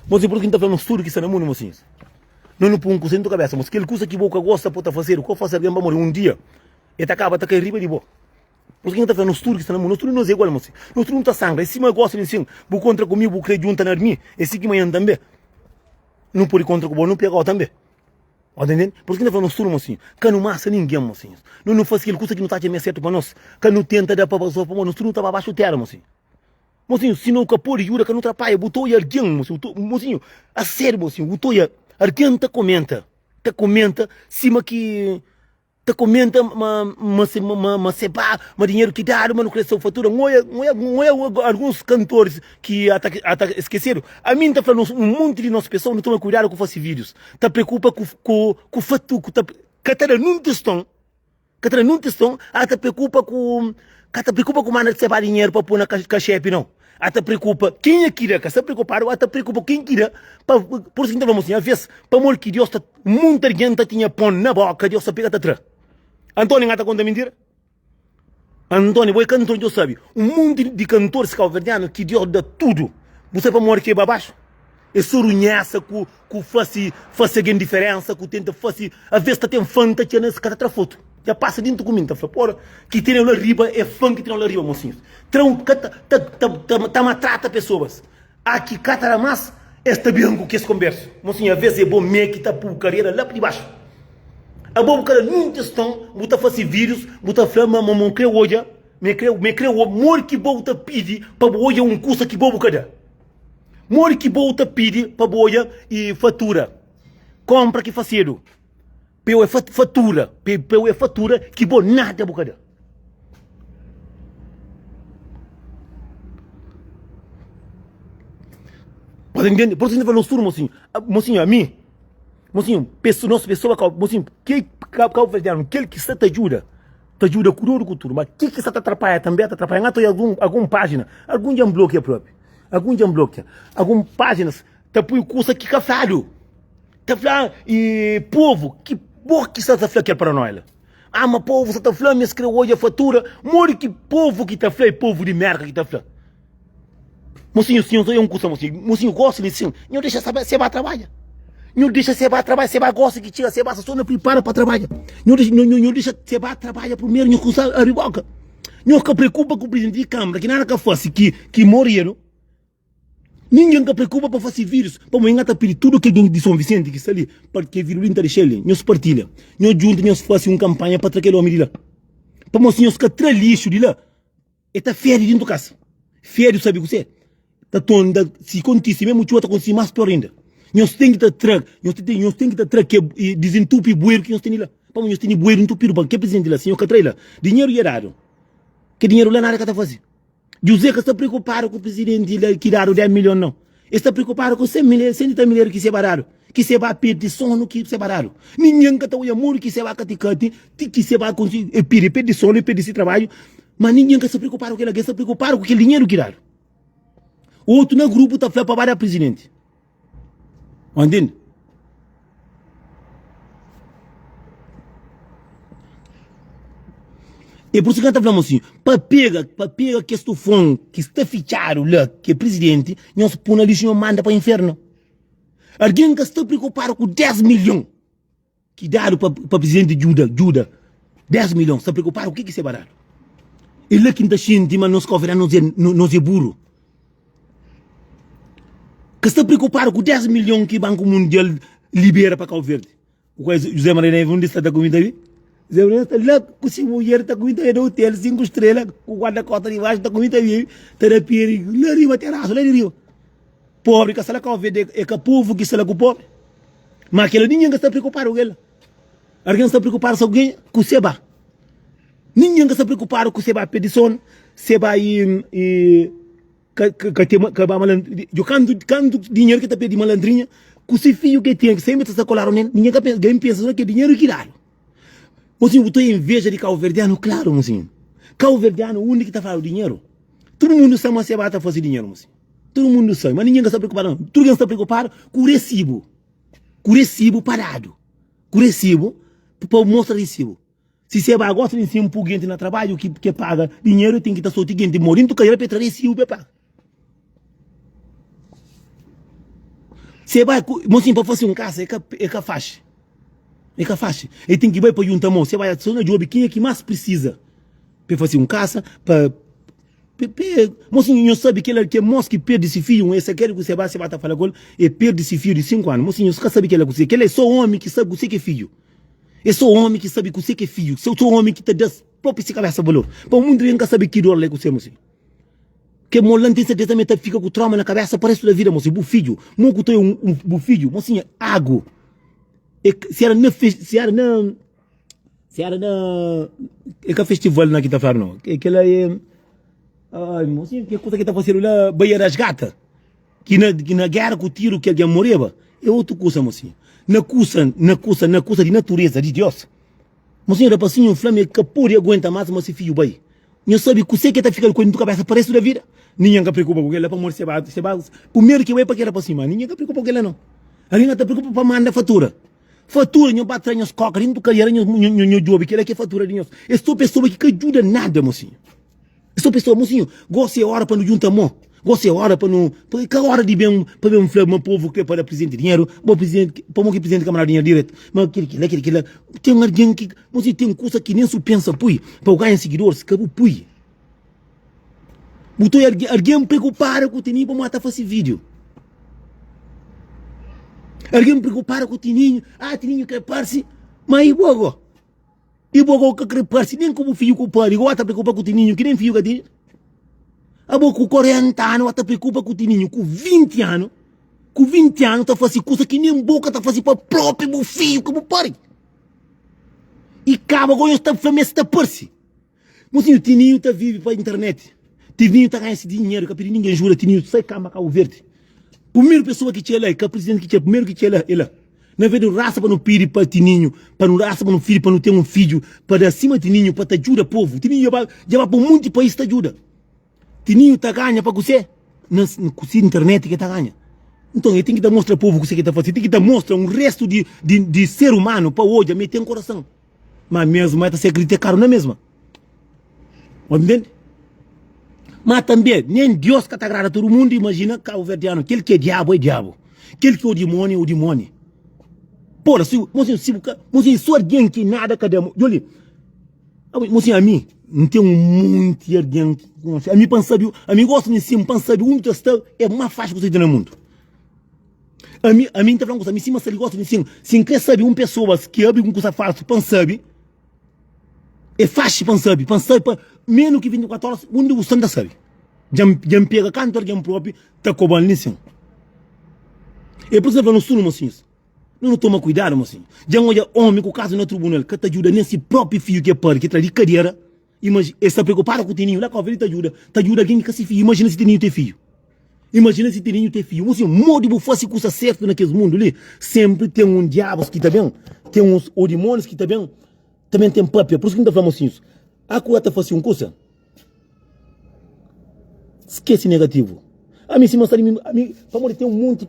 Mosi, pur ki nta fla nos tudu ki sta na mundu, mosinhus. No nu pui un kusa dentu kabesa, mosi, kel kusa ki bo ka gosta pa ta fasedu, ka fase algen pa more un dia, e ta kaba ta kai riba di bo. Nos ki ta fla nos tudu ki sta na mundu, nos tudu nos é igual, mosi. Nos tudu nu ta sangra. É sima gosta di nsin, bu kontra ku mi, bu kre djunta na mi, é si ki manhan tanbe nu pode kontra ku bo, nu pega-u tanbe. Ó ta intende? Pur isu ki N ta fla nos tudu, mosinhu, ka nu masa ningen, mosinhus. Nu nu fase kel kusa ki nu ta atxa ma é sertu pa nos. Ka nu tenta da pa bazofa, pamodi nos tudu nu ta ba baxu tera, mosinhu. Mosinhu, si nu ka pode djuda, ka nu trapaia. Bu ta oia algen, mosinhu, mosinhu, a sériu, mosinhu, bu ta oia algen ta komenta, ta komenta sima ki. Ta komenta ma ma se ma ma se ba ma dinheru ki dadu ma nu kre seu fatura N oia N oia N oia alguns kantoris ki ata ata eskesedu ami N ta fla nos un monti di nos pesoa nu toma kuidadu ku fasi vídius ta preokupa ku ku ku fatu ku ta ka ta da nun tiston ka ta da nun tiston ata preokupa ku ka ta preokupa ku manda seba dinheru pa pui na kaxepi nau ata preokupa kenha ki da ka sta preokupadu ata preokupa ken ki da pa pur isu ki N ta fla mosinhu aves pamodi ki Dios ta Munta algen ta tinha pon na boka, Deus ta pega ta tra. Antoni nga ta konta mintira? Antoni, bo é kantor, Deus sabe. Un monti di kantoris kauverdianu ki Deus da tudu. Bu sabe pamodi ki e ba baxu? E sorunhesa ku ku fasi fasi algen diferensa, ku tenta fasi, aves ta ten fan ta txena, es ka ta tra fotu. Dja pasa dintu ku mi, N ta fla, pora, ki teneu la riba é fan ki teneu la riba, mosinhus. Tra un ka ta ta ta ta matrata pesoas. A ki ka ta da mas, es ta ben ku kes konbersu. Mosinhu, aves é bo mê ki ta pu karera la pa dibaxu. Abo bu ka da nun tiston, bu ta fase vídius, bu ta fla ma ma bu kre odja, ma e kre, ma e kre modi ki bo bu ta pidi pa bu odja un kusa ki bo bu ka da? Modi ki bo bu ta pidi pa bu odja i fatura, konpra ki fasedu? Peu é fatura, peu é fatura ki bo nada bu ka da. Pode entende? Por isso falou tudo, mocinho. Mocinho, a mim, mocinho, pessoa, nossa pessoa, mocinho, que cabo verdeano, aquele que está te ajuda, te ajuda com tudo, com tudo, mas que que está te atrapalha também, te atrapalha. Não algum, algum página, algum já bloqueia próprio, algum já bloqueia, algum páginas, te põe curso aqui cafado. Ta fla e povu ki bo ki sta ta fla kel paranoia la. Ah ma povu sta ta fla ma es kre odja fatura. Modi ki povu ki ta fla e povu di merka ki ta fla. Mosinhu sinhor só é un kusa mosinhu. Mosinhu gosta di sin. Nho dexa seba se ba trabadja. Nho dexa se ba trabadja se ba gosta ki txiga se ba sta so na pripara pa trabadja. Nho dexa nho nho dexa se ba trabadja primeru nho kusa abri boka. Nho ka preokupa ku presidenti di kamara ki nada ka fasi ki ki moredu. Ningen ka preokupa pa fase vídius, pamodi N ka ta pidi tudu kel gen di Son Visenti ki sta li pa kel vídiu li N ta dexa-l li. Nhos partilha, nhos djunta, nhos fase un kanpanha pa tra kel ómi di la. Pamodi si nhos ka tra lixu di la, el ta fedi dintu kasa. Fedi, sabe kuzê? Ta tonda, si kontise mésmu txuba ta kontise más pior inda. Nhos ten ki ta tra, nhos ten, nhos ten ki ta tra ke, dizintupi bueru ki nhos tene la. Pamodi nhos tene bueru ntupidu pa kel prizidenti la, si nhos ka tra el la, dinheru dja dadu. Kel dinheru la nada ka ta fase. José ka sta preokupadu ku prizidenti la ki dadu 10 milhon nau. El sta preokupadu ku 100 mil, 100 i tal mil ki seba dadu, ki seba pirdi sonu ki seba dadu. Ningen ka ta oia modi ki seba kati-kati ti ki seba konsigi, el pirdi, el pirdi sonu, el pirdi si trabadju, ma ningen ka sta preokupadu ku kel-la, el sta preokupadu ku kel dinheru ki dadu. Otu na grupu ta fla pa ba da prizidenti. Ô ntende? É por isso que eu ta fla mocinho, pa pega, pa pega kes tufon ki sta fitxadu la, ki é presidenti, nhos pô na lixo, nhos manda pa inferno. Algen ka sta preokupadu ku 10 milhon. Ki dadu pa pa presidenti djuda djuda 10 milhon sta preokupadu ku ke ki seba dadu e la ki nta xinti ma nos kauverdianu nos é nos é buru ka sta preokupadu ku 10 milhon ki banku mundial libera pa kau verdi o ku José Maria Neves undi sta ta kumi ta bi José Maria sta la ku si mulher ta kumi ta bi na hotel 5 estrela ku guarda kota di baxu ta kumi ta bibi ta da peri la riba terasu la di riba Pobri ka sta la kau verde é ka povu ki sta la ku pobri ma kela ningen ka sta preokupadu ku kela argen sta preokupadu so ku ku seba ningen ka sta preokupadu ku seba pedi sonu seba i i ka ka te ka ba malandrinha kantu kantu dinheru ki ta pedi malandrinha ku si fiju ke ten ki sempri ta sta koladu nel ningen ka pensa gen pensa so ke dinheru ki dadu mosinhu bu ta inveja di kauverdianu klaru mosinhu kauverdianu undi ki ta fladu dinheru tudu mundu sta ma seba ta fasi dinheru mosinhu. Tudu mundu sabe, ma ningen ka sta preokupadu nau. Tudu algen sta preokupadu ku resibu, ku resibu pa dadu, ku resibu pa mostra resibu. Si seba gosta di nsin pu genti na trabadju ki ke paga dinheru, e ten ki ta soti genti mo dintu kadera pa e tra resibu pa e paga. Seba ku mosin pa fasi un kasa e ka e ka faxi, e ka faxi. E ten ki bai pa junta mo, seba so na jubi kenha ki mas prisisa pa e fasi un kasa pa. Mosinhu, nho sabe kel ke mos ki perde si fidju, un es kel ku se ba, se ba ta fala ku el, e perde si fidju di 5 anu. Mosinhu, nho ka sabe kel kuse, kel é so omi ki sabe kuse ki é fidju. É so omi ki sabe kuse ki é fidju, so omi ki ta da propi si kabesa valor. Pa mundu algen ka sabe ki dor la é kuse, mosinhu. Ke mo la, N ten serteza ma e ta fika ku trauma na kabesa pa restu da vida, mosinhu. Bu fidju, mo ku ta un bu fidju, mosinhu, agu. E si era na si era na. Si era na É ka festival na ki ta fladu no É kela é Ai mosinhu ke kusa ki ta fasedu la Baía das Gata Ki na ki na gera ku tiru ki algen moreba É otu kusa mosinhu Na kusa na kusa na kusa di natureza di Dios Mosinhu rapasinhu fla ma el ka pode aguenta mas ma si fidju bai Nho sabe kuse ki el ta fika ku el dentu kabesa pa restu da vida Ningen ka preokupa ku kela pamodi se ba se ba Primeru ki bai pa kel rapasinhu ma ningen ka preokupa ku kela no Algen ka ta preokupa pa manda fatura Fatura nho ba tra nhos koka dintu kadiera nho nho djobe kela ki é fatura di nhos. É so pesoa ki ka djuda nada mosinhu. É so pesoa mosinhu. Gosi é ora pa nu djunta mo. Gosi é ora pa nu pa ka ora di ben pa ben fla ma povu kre pa da prizidenti dinheru, bo prizidenti pamo ki prizidenti ka mandadu dinheru diretu. Ma kila kila kila kila ten algen ki mosinhu ten kusa ki nen su pensa pui pa bu ganha sigidoris ka bu pui. Bu ta oja algen preokupadu ku tininhu pamodi ta fase vídiu. Algen preokupadu ku tininhu, ah tininhu kre parse, ma i bo go? I bo go ka kre parse nen ku bu fidju ku pari, gosi ta preokupa ku tininhu ki nen fidju ka tene. Abo ku 40 anu ta preokupa ku tininhu ku 20 anu, ku 20 anu ta fase kusa ki nen bo ka ta fase pa propi bu fidju ku bu pari. I kaba go nhos ta fla ma es ta parse. Mosinhu, Tininhu ta vive pa internet. Tininhu ta ganha si dinheru, ka pidi ningen ajuda. Tininhu sai kamba Kabu Verdi. Primeru pesoa ki txega la, e ka presidenti ki txega, primeru ki txega la, e la. Na vez di nu rasa pa nu pidi pa Tininhu, pa nu rasa pa nu fidi, pa nu ten un fidju, pa da sima Tininhu, pa ta djuda povu. Tininhu dja ba, dja ba pa un monti país ta djuda. Tininhu ta ganha pa kuse? Na ku si internet ki ta ganha. Nton, e ten ki ta mostra povu kuse ki ta fase, e ten ki ta mostra un restu di, di, di ser umanu pa odja ma e ten korason. Ma mesmu e ta ser kritikadu na mesma. Bo ntende? Ma tanbe, nen Dios ka ta agrada tudu mundu. Imajina kabuverdianu, kel ki é diabu é diabu, kel ki é o dimoni é o dimoni. Pora, si, mosinhu, si bu ka, mosinhu, so algen ki nada ka da, djo li, mosinhu, ami, N ten un monti algen ki konxe, ami pa N sabe, ami gosta di nsin, pa N sabe undi ta sta, é más faxi ku sa na mundu. Ami, ami N ta fla un kusa, ami sima sta li gosi di sin, si N kre sabe un pesoa ki abri un kusa falsu pa N sabe, é faxi pa N sabe, pa N sabe pa menu ki 24 oras undi bu sta N ta sabe. Dja N, dja N pega kantu algen propi ta koba-m li sin. É pur isu ki N ta fla nos tudu, mosinhus, no nu toma kuidadu, mosinhu. Dja N odja omi ku kazu na trubunal ka ta djuda nen si propi fidju ki e pari, ki tra di kadera, Imajina, el sta preokupadu ku Tininhu la kau, el ta djuda, ta djuda algen ki ka se fidju. Imajina si Tininhu ten fidju. Imajina si Tininhu ten fidju. Mosinhu, modi bu fase kusa sertu na kes mundu li? Senpri ten un diabus ki ta ben, ten uns o dimonis ki ta ben, ta ben ten papia. Pur isu ki N ta fla mosinhus, a ku a ta fase un kusa, skese negativu. Ami sima sta di mi, ami pamodi ten un monti,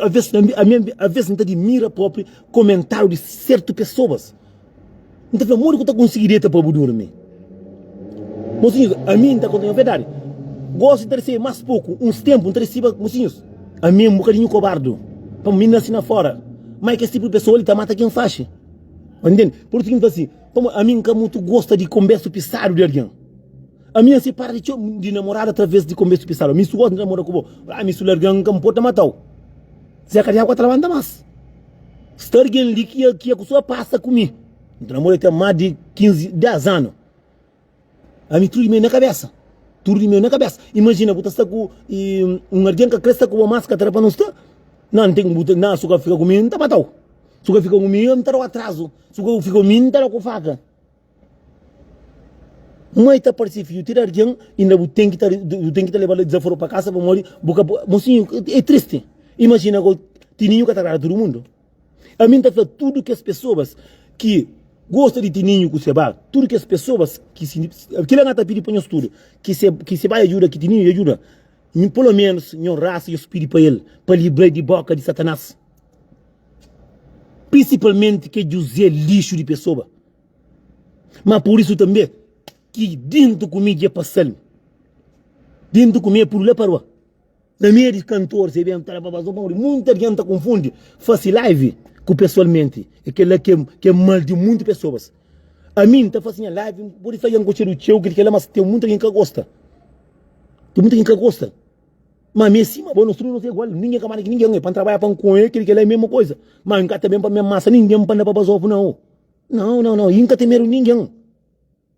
aves, ami aves N ta dimira propi komentariu di sertu pesoas. N ta fla, modi ku ta konsigi deta pa bu durmi? Mosinhus, ami N ta konta nhos verdadi. Gosi N ta resebe mas poku, uns tenpu N ta reseba, mosinhus, ami é un bokadinhu kobardu, pamodi mi nasi na fora. Ma é kes tipu di pesoa li ta mata ken faxi. Pa ntende? Pur isu ki N fla si, pamodi ami N ka mutu gosta di konbersu pisadu di algen. Ami N separa di txeu di namoradu atraves di konbersu pisadu. Ami su gosi N ta namora ku bo, ami su larga-m N ka nporta matau. Zé ka di agua ta labanta mas. Sta algen li ki ki kusua pasa ku mi. N ta namora el ten más di 15, 10 anu. Ami tudu di meu na kabesa. Tudu di meu na kabesa. Imajina bu ta sta ku un algen ka kre sta ku bo mas ka ta da pa no sta. Na N ten bu ta na su ka fika ku mi N ta matau. Su ka fika ku mi N ta dau atrazu. Su ka fika ku mi N ta dau ku faka. Mai ta parse fidju ti di algen inda bu ten ki ta bu ten ki ta leba dezaforu pa kasa pamodi bu ka mosinhu é tristi imajina go tininhu ka ta agrada tudu mundu ami nta fla tudu kes pesoas ki gosta di tininhu ku seba tudu kes pesoas ki si kila nga ta pidi pa nhos tudu ki se ki se bai ajuda ki tininhu ajuda. Polo menus nho rasa nhos pidi pa el pa libra-i di boka di Satanás. Prinsipalmenti ke Juzé lixu di pesoba. Ma pur isu tanbe ki dintu ku mi dja pasa-l. Dintu ku mi é pudu la pa rua. Na meio di kantoris e ben ta ba pamodi munti algen ta konfundi fasi live ku pesoalmenti. É kela ke ke mal di munti pesoas. Ami N ta fasi nha live, N podi fla dja N konxedu txeu kel kela, mas ten munti algen ki ka gosta. Ten munti algen ki ka gosta. Ma ami é sima bo, nos tudu nos é igual, ningen ka manda ki ningen. É pa N trabadja pa N konhe kel kela é mesma koisa. Ma N ka ta ben pa mi masa ningen pa N da pa bazofu nau. Nau, nau, nau, i N ka ten medu di ningen.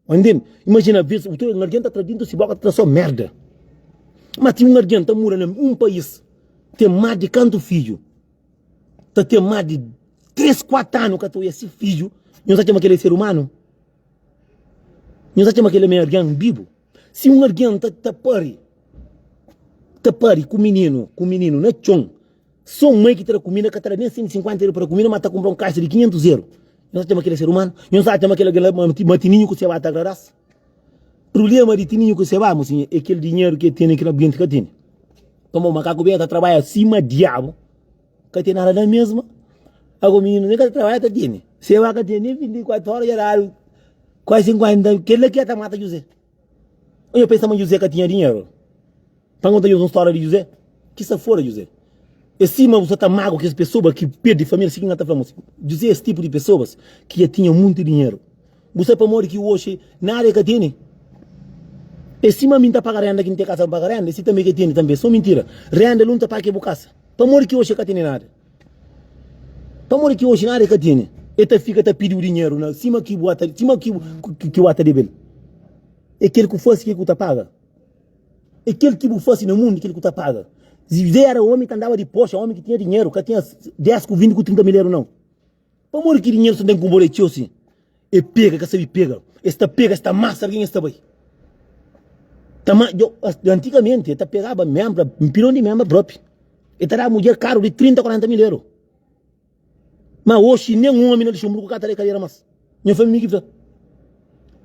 Ô ntende? Imajina aves, bu ta un algen ta tra dintu si boka ta tra so merda. Ma ti un algen ta mura na un país, ten más di kantu fidju, ta ten más di 3, 4 anu ka ta oia si fidju, nhos ta txoma kel-li ser umanu? Nhos ta txoma kel-li ma é algen bibu? Si un algen ta ta pari, ta pari ku mininu, ku mininu na txon, So mai ki ta da kumida ka ta da nen 150 euro pa da kumida, ma ta kunpra un kaxa di 500 euro. Nhos atxa ma kel é ser umanu? Nhos atxa ma kel algen la ma Tininhu ku Seba ta agradas? Prublema di Tininhu ku Seba, mosinha, é kel dinheru ki el tene ki algen ka tene. Pamodi makaku bêa ta trabadja sima diabu, ka ten nada na mesma. Ago mininu nen ka ta trabadja ta tene. Seba ka tene nen 24 ora dja dadu kuazi 50, kel la ki el ta mata Juzé. Nho pensa ma Juzé ka tinha dinheru? Pa N konta nhos un stória di Juzé? Ki sta fora Juzé. É sima bu sta ta mágua kes pesoba ki perde família, si ki N ta fla mos. Juzé é es tipu di pesobas ki dja tinha munti dinheru. Bu sabe pamodi ki oxi nada e ka tene? É sima mi N ta paga renda ki N ten kasa pa N paga renda, si tanbe ke tene tanbe. So mintira. Renda lu N ta paga ke bu kasa. Pamodi ki oxi e ka tene nada? Pamodi ki oxi nada e ka tene? E ta fika ta pidi-u dinheru na sima ki bu ata sima ki ki bu ata debe-l. É kel ku fase ke ku ta paga. É kel ki bu fase na mundu kel ku ta paga. José era omi ta andaba di Porsche, omi ki tinha dinheru, ka tinha 10 ku 20 ku 30 mil eru nau. Pamodi ki dinheru sa ten ku bole txeu si? E pega, ka sabi pega. Es ta pega, es ta masa algen es ta bai. Ta ma, yo, antigamenti e ta pegaba membra, un pilon di membra propi. E ta daba mudjer karu di 30, 40 mil eru. Ma oxi nen omi na Luxemburgo ka ta da kadera mas. Nha fla mi ki fla.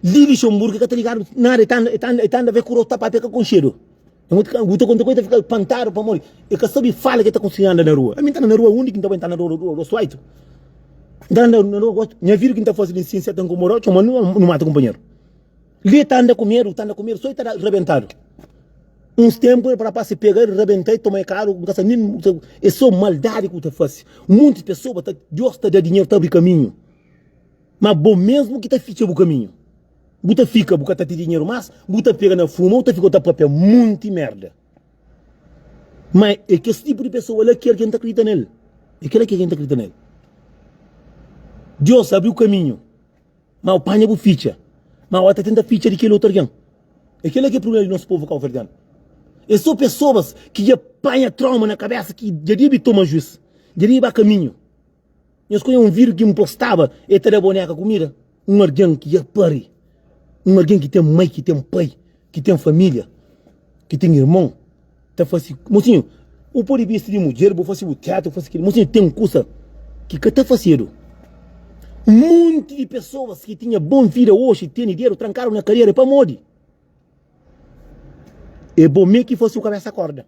Li Luxemburgo ka ta ligadu nada, e ta anda, e ta anda, e ta anda ve ku rotu ta papia ka konxedu. Bu ta konta ku el ta fika pantadu pamodi e ka sabi fala ke ta konsigi anda na rua. Ami n ta anda na rua undi ki n ta bai n ta anda na rua rostu aitu. N ta anda na rua gostu. Nha vida ki n ta fasi li sin se ta nkomodau txoma nu mata kunpanheru. Li e ta anda ku medu, ta anda ku medu so e ta da rabentadu. Uns tempu el rapaz se pega el rabenta el toma e karu n ka sabi nin e so maldadi ku ta fasi. Muntis pesoa ta Dios ta da dinheru ta abri kaminhu. Ma bo mesmu ki ta fitxa bu kaminhu. Bu ta fika bu ka ta ten dinheru mas, bu ta pega na fuma, bu ta fika bu ta papia munti merda. Ma e kes tipu di pesoa la ki algen ta kridita nel. E kila ki algen ta kridita nel. Dios abriu kaminhu, ma bu panha bu fitxa, ma bu ta tenta fitxa di kel otu algen. E kila ki é prublema di nos povu kauverdianu. E so pesoas ki dja panha trauma na kabesa ki dja debi toma juis, dja debi ba kaminhu. Nhos konhe un vídiu ki N postaba el ta da boneka kumida? Un algen ki dja pari, un algen ki ten mai, ki ten pai, ki ten família, ki ten irmon, ta fase. Mosinhu, bu pode bisti di mudjer, bu fase bu teatru, bu fase kel. Mosinhu, ten kusa ki ka ta fasedu. Monti di pesoas ki tinha bon vida oxi tene dinheru trankadu na kadera. Pamodi? É bo mê ki fase bu kabesa korda.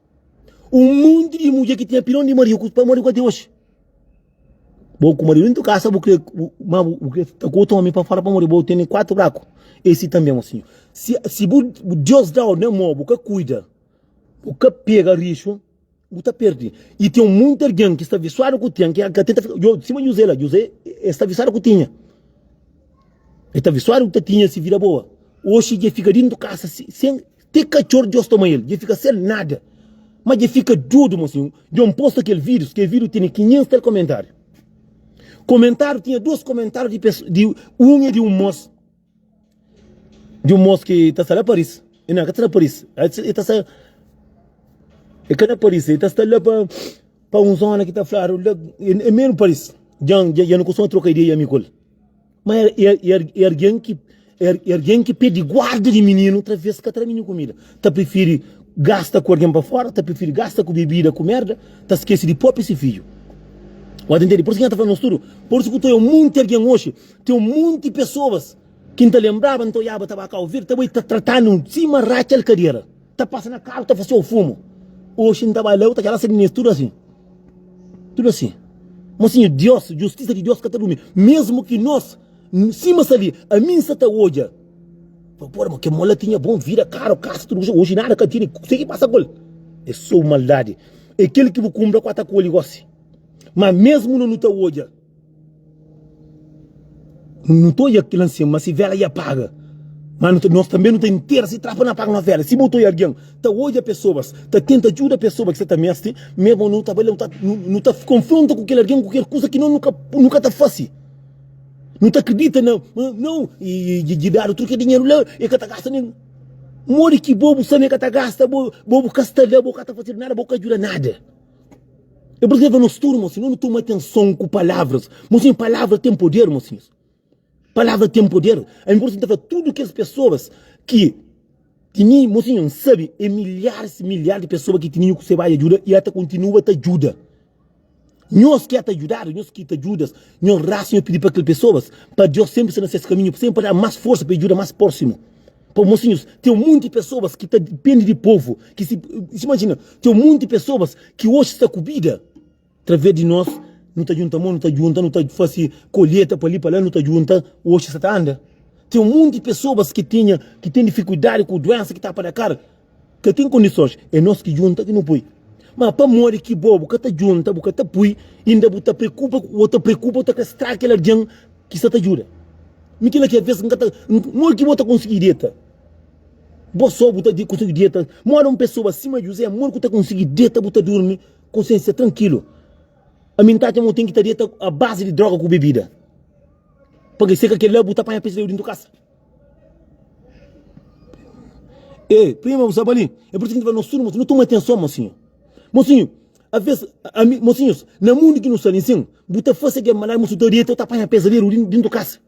Un monti di mudjer ki tinha pilon di maridu pamodi ku ka ten oxi? Bo ku maridu dentu kasa bu kre ma bu kre ta ku otu omi pa fora pamodi bo tene 4 braku. Esi tanbe mo sinhor. Si si bu Deus dau na mo bu ka kuida, bu ka pega rixu, bu ta perdi. I ten munti algen ki sta visuadu ku ten ki ka tenta fika yo sima José la, José e sta visuadu ku tinha. E ta visuadu ku ta tinha si vida boa. Oxi dje fika dentu kasa sen Ti katxor Dios toma el, dja fika sel nada. Ma dja fika dudu, mosinhu. Dja N posta kel vídius, kel vídiu tene 500 tal komentáriu. Komentáriu, tinha dos komentáriu di peso, di un é di un mos, di un mos ki ta sta la Paris. E não, ka ta sta na Paris. E ta sta, e ka na Paris, e ta sta la pa, pa un zona ki ta fladu la, é mesmu Paris. Dja, dja nu kustuma troka ideia mi ku el. Ma é argen ki é argen ki perde guarda di mininu traves ka tra mininu kumida. Ta prifiri gasta ku argen pa fora, ta prifiri gasta ku bebida, ku merda, ta skese di propi si fidju. Bo ta ntende? Por isu ki N ta fla nos tudu, por isu ku ta oia munti argen oxi, ten munti pesoas ki N ta lenbraba, N ta oiaba ta ba Kau Verdi, ta bai ta tratanu sima ratxa-l kadera, ta pasa na karu ta fase-u fumu. Oxi N ta bai la, bu ta txala se dinheru, tudu asin. Tudu asin. Mosinhu, Dios, justisa di Dios ka ta durmi. Mesmu ki nos, sima sta li, ami N sta ta odja. Fla, pô, ma kel mola tinha bon vida, karu, kasa, tudu kusa. Oxi nada ka tene. Kuse ki pasa ku el? É so maldadi. É kel ki bu kunpra ku a ta koli gosi. Ma mesmu no nu ta odja. Nu ta odja kel ansin, ma si vela dja paga. Ma nos tanbe nu ta intera si trapa na paga nos vela. Si bu ta odja algen ta odja pesoas, ta tenta djuda pesoa ki sta ta meste, mesmu nu ta bai la nu ta konfronta ku kel algen ku kel kusa ki nos nu ka ta fase. Nu ta kridita na nau i dadu tudu kel dinheru la, e ka ta gasta nen. Modi ki bo bu sta ma e ka ta gasta, bo bu ka sta la, bo ka ta fase nada, bo ka djuda nada. É por isso que nos tudo, mocinho, não toma atenção com palavras. Mocinho, palavra tem poder, mocinhos. Palavra tem poder. É importante falar tudo que as pessoas que tinha, mocinho, sabe, é milhares e milhares de pessoas que tinham que você vai ajuda e até continua te ajuda. Nós que te ajudar, nós que te ajudas, nós raça, nós pedir para aquelas pessoas, para Deus sempre ser nesse caminho, sempre dar mais força para ajudar mais próximo. Pô, mocinhos, tem muitas pessoas que tá, depende de povo, que se, se imagina, tem muitas pessoas que hoje está com vida, através de nós, não tá junta mão, não tá junta, não tá faz colheita para ali para lá, não tá junta, hoje está tá anda. Tem muitas pessoas que tinha, que tem dificuldade com doença que tá para cara, que tem condições, é nós que junta que não põe. Mas pa modi ki bo bu ka ta junta, bu ka ta pui, inda bu ta preocupa, ou ta preocupa, ou ta kre estraga kel algen ki sta ta djuda. Mi kila ki aves N ka ta, modi ki bo ta konsigi deta? Bo so bu ta konsigi deta? Modi un pesoa sima Juzé, modi ku ta konsigi deta bu ta durmi konsiensia trankilu? Ami N ta atxa ma bu ten ki ta deta a bazi di droga ku bebida. Pabia se ka kila bu ta panha pesadelu dintu kasa. Ei, prima, bu sta pa li? É pur isu ki N ta fla nos tudu, nu toma atenson, mosinhu. Mosinhu, Aves, ami, mosinhus, na mundu ki nu sta li nsin, bu ta fase ke maldadi, mosinhu ta deta, bu ta panha pezaderu dintu kasa.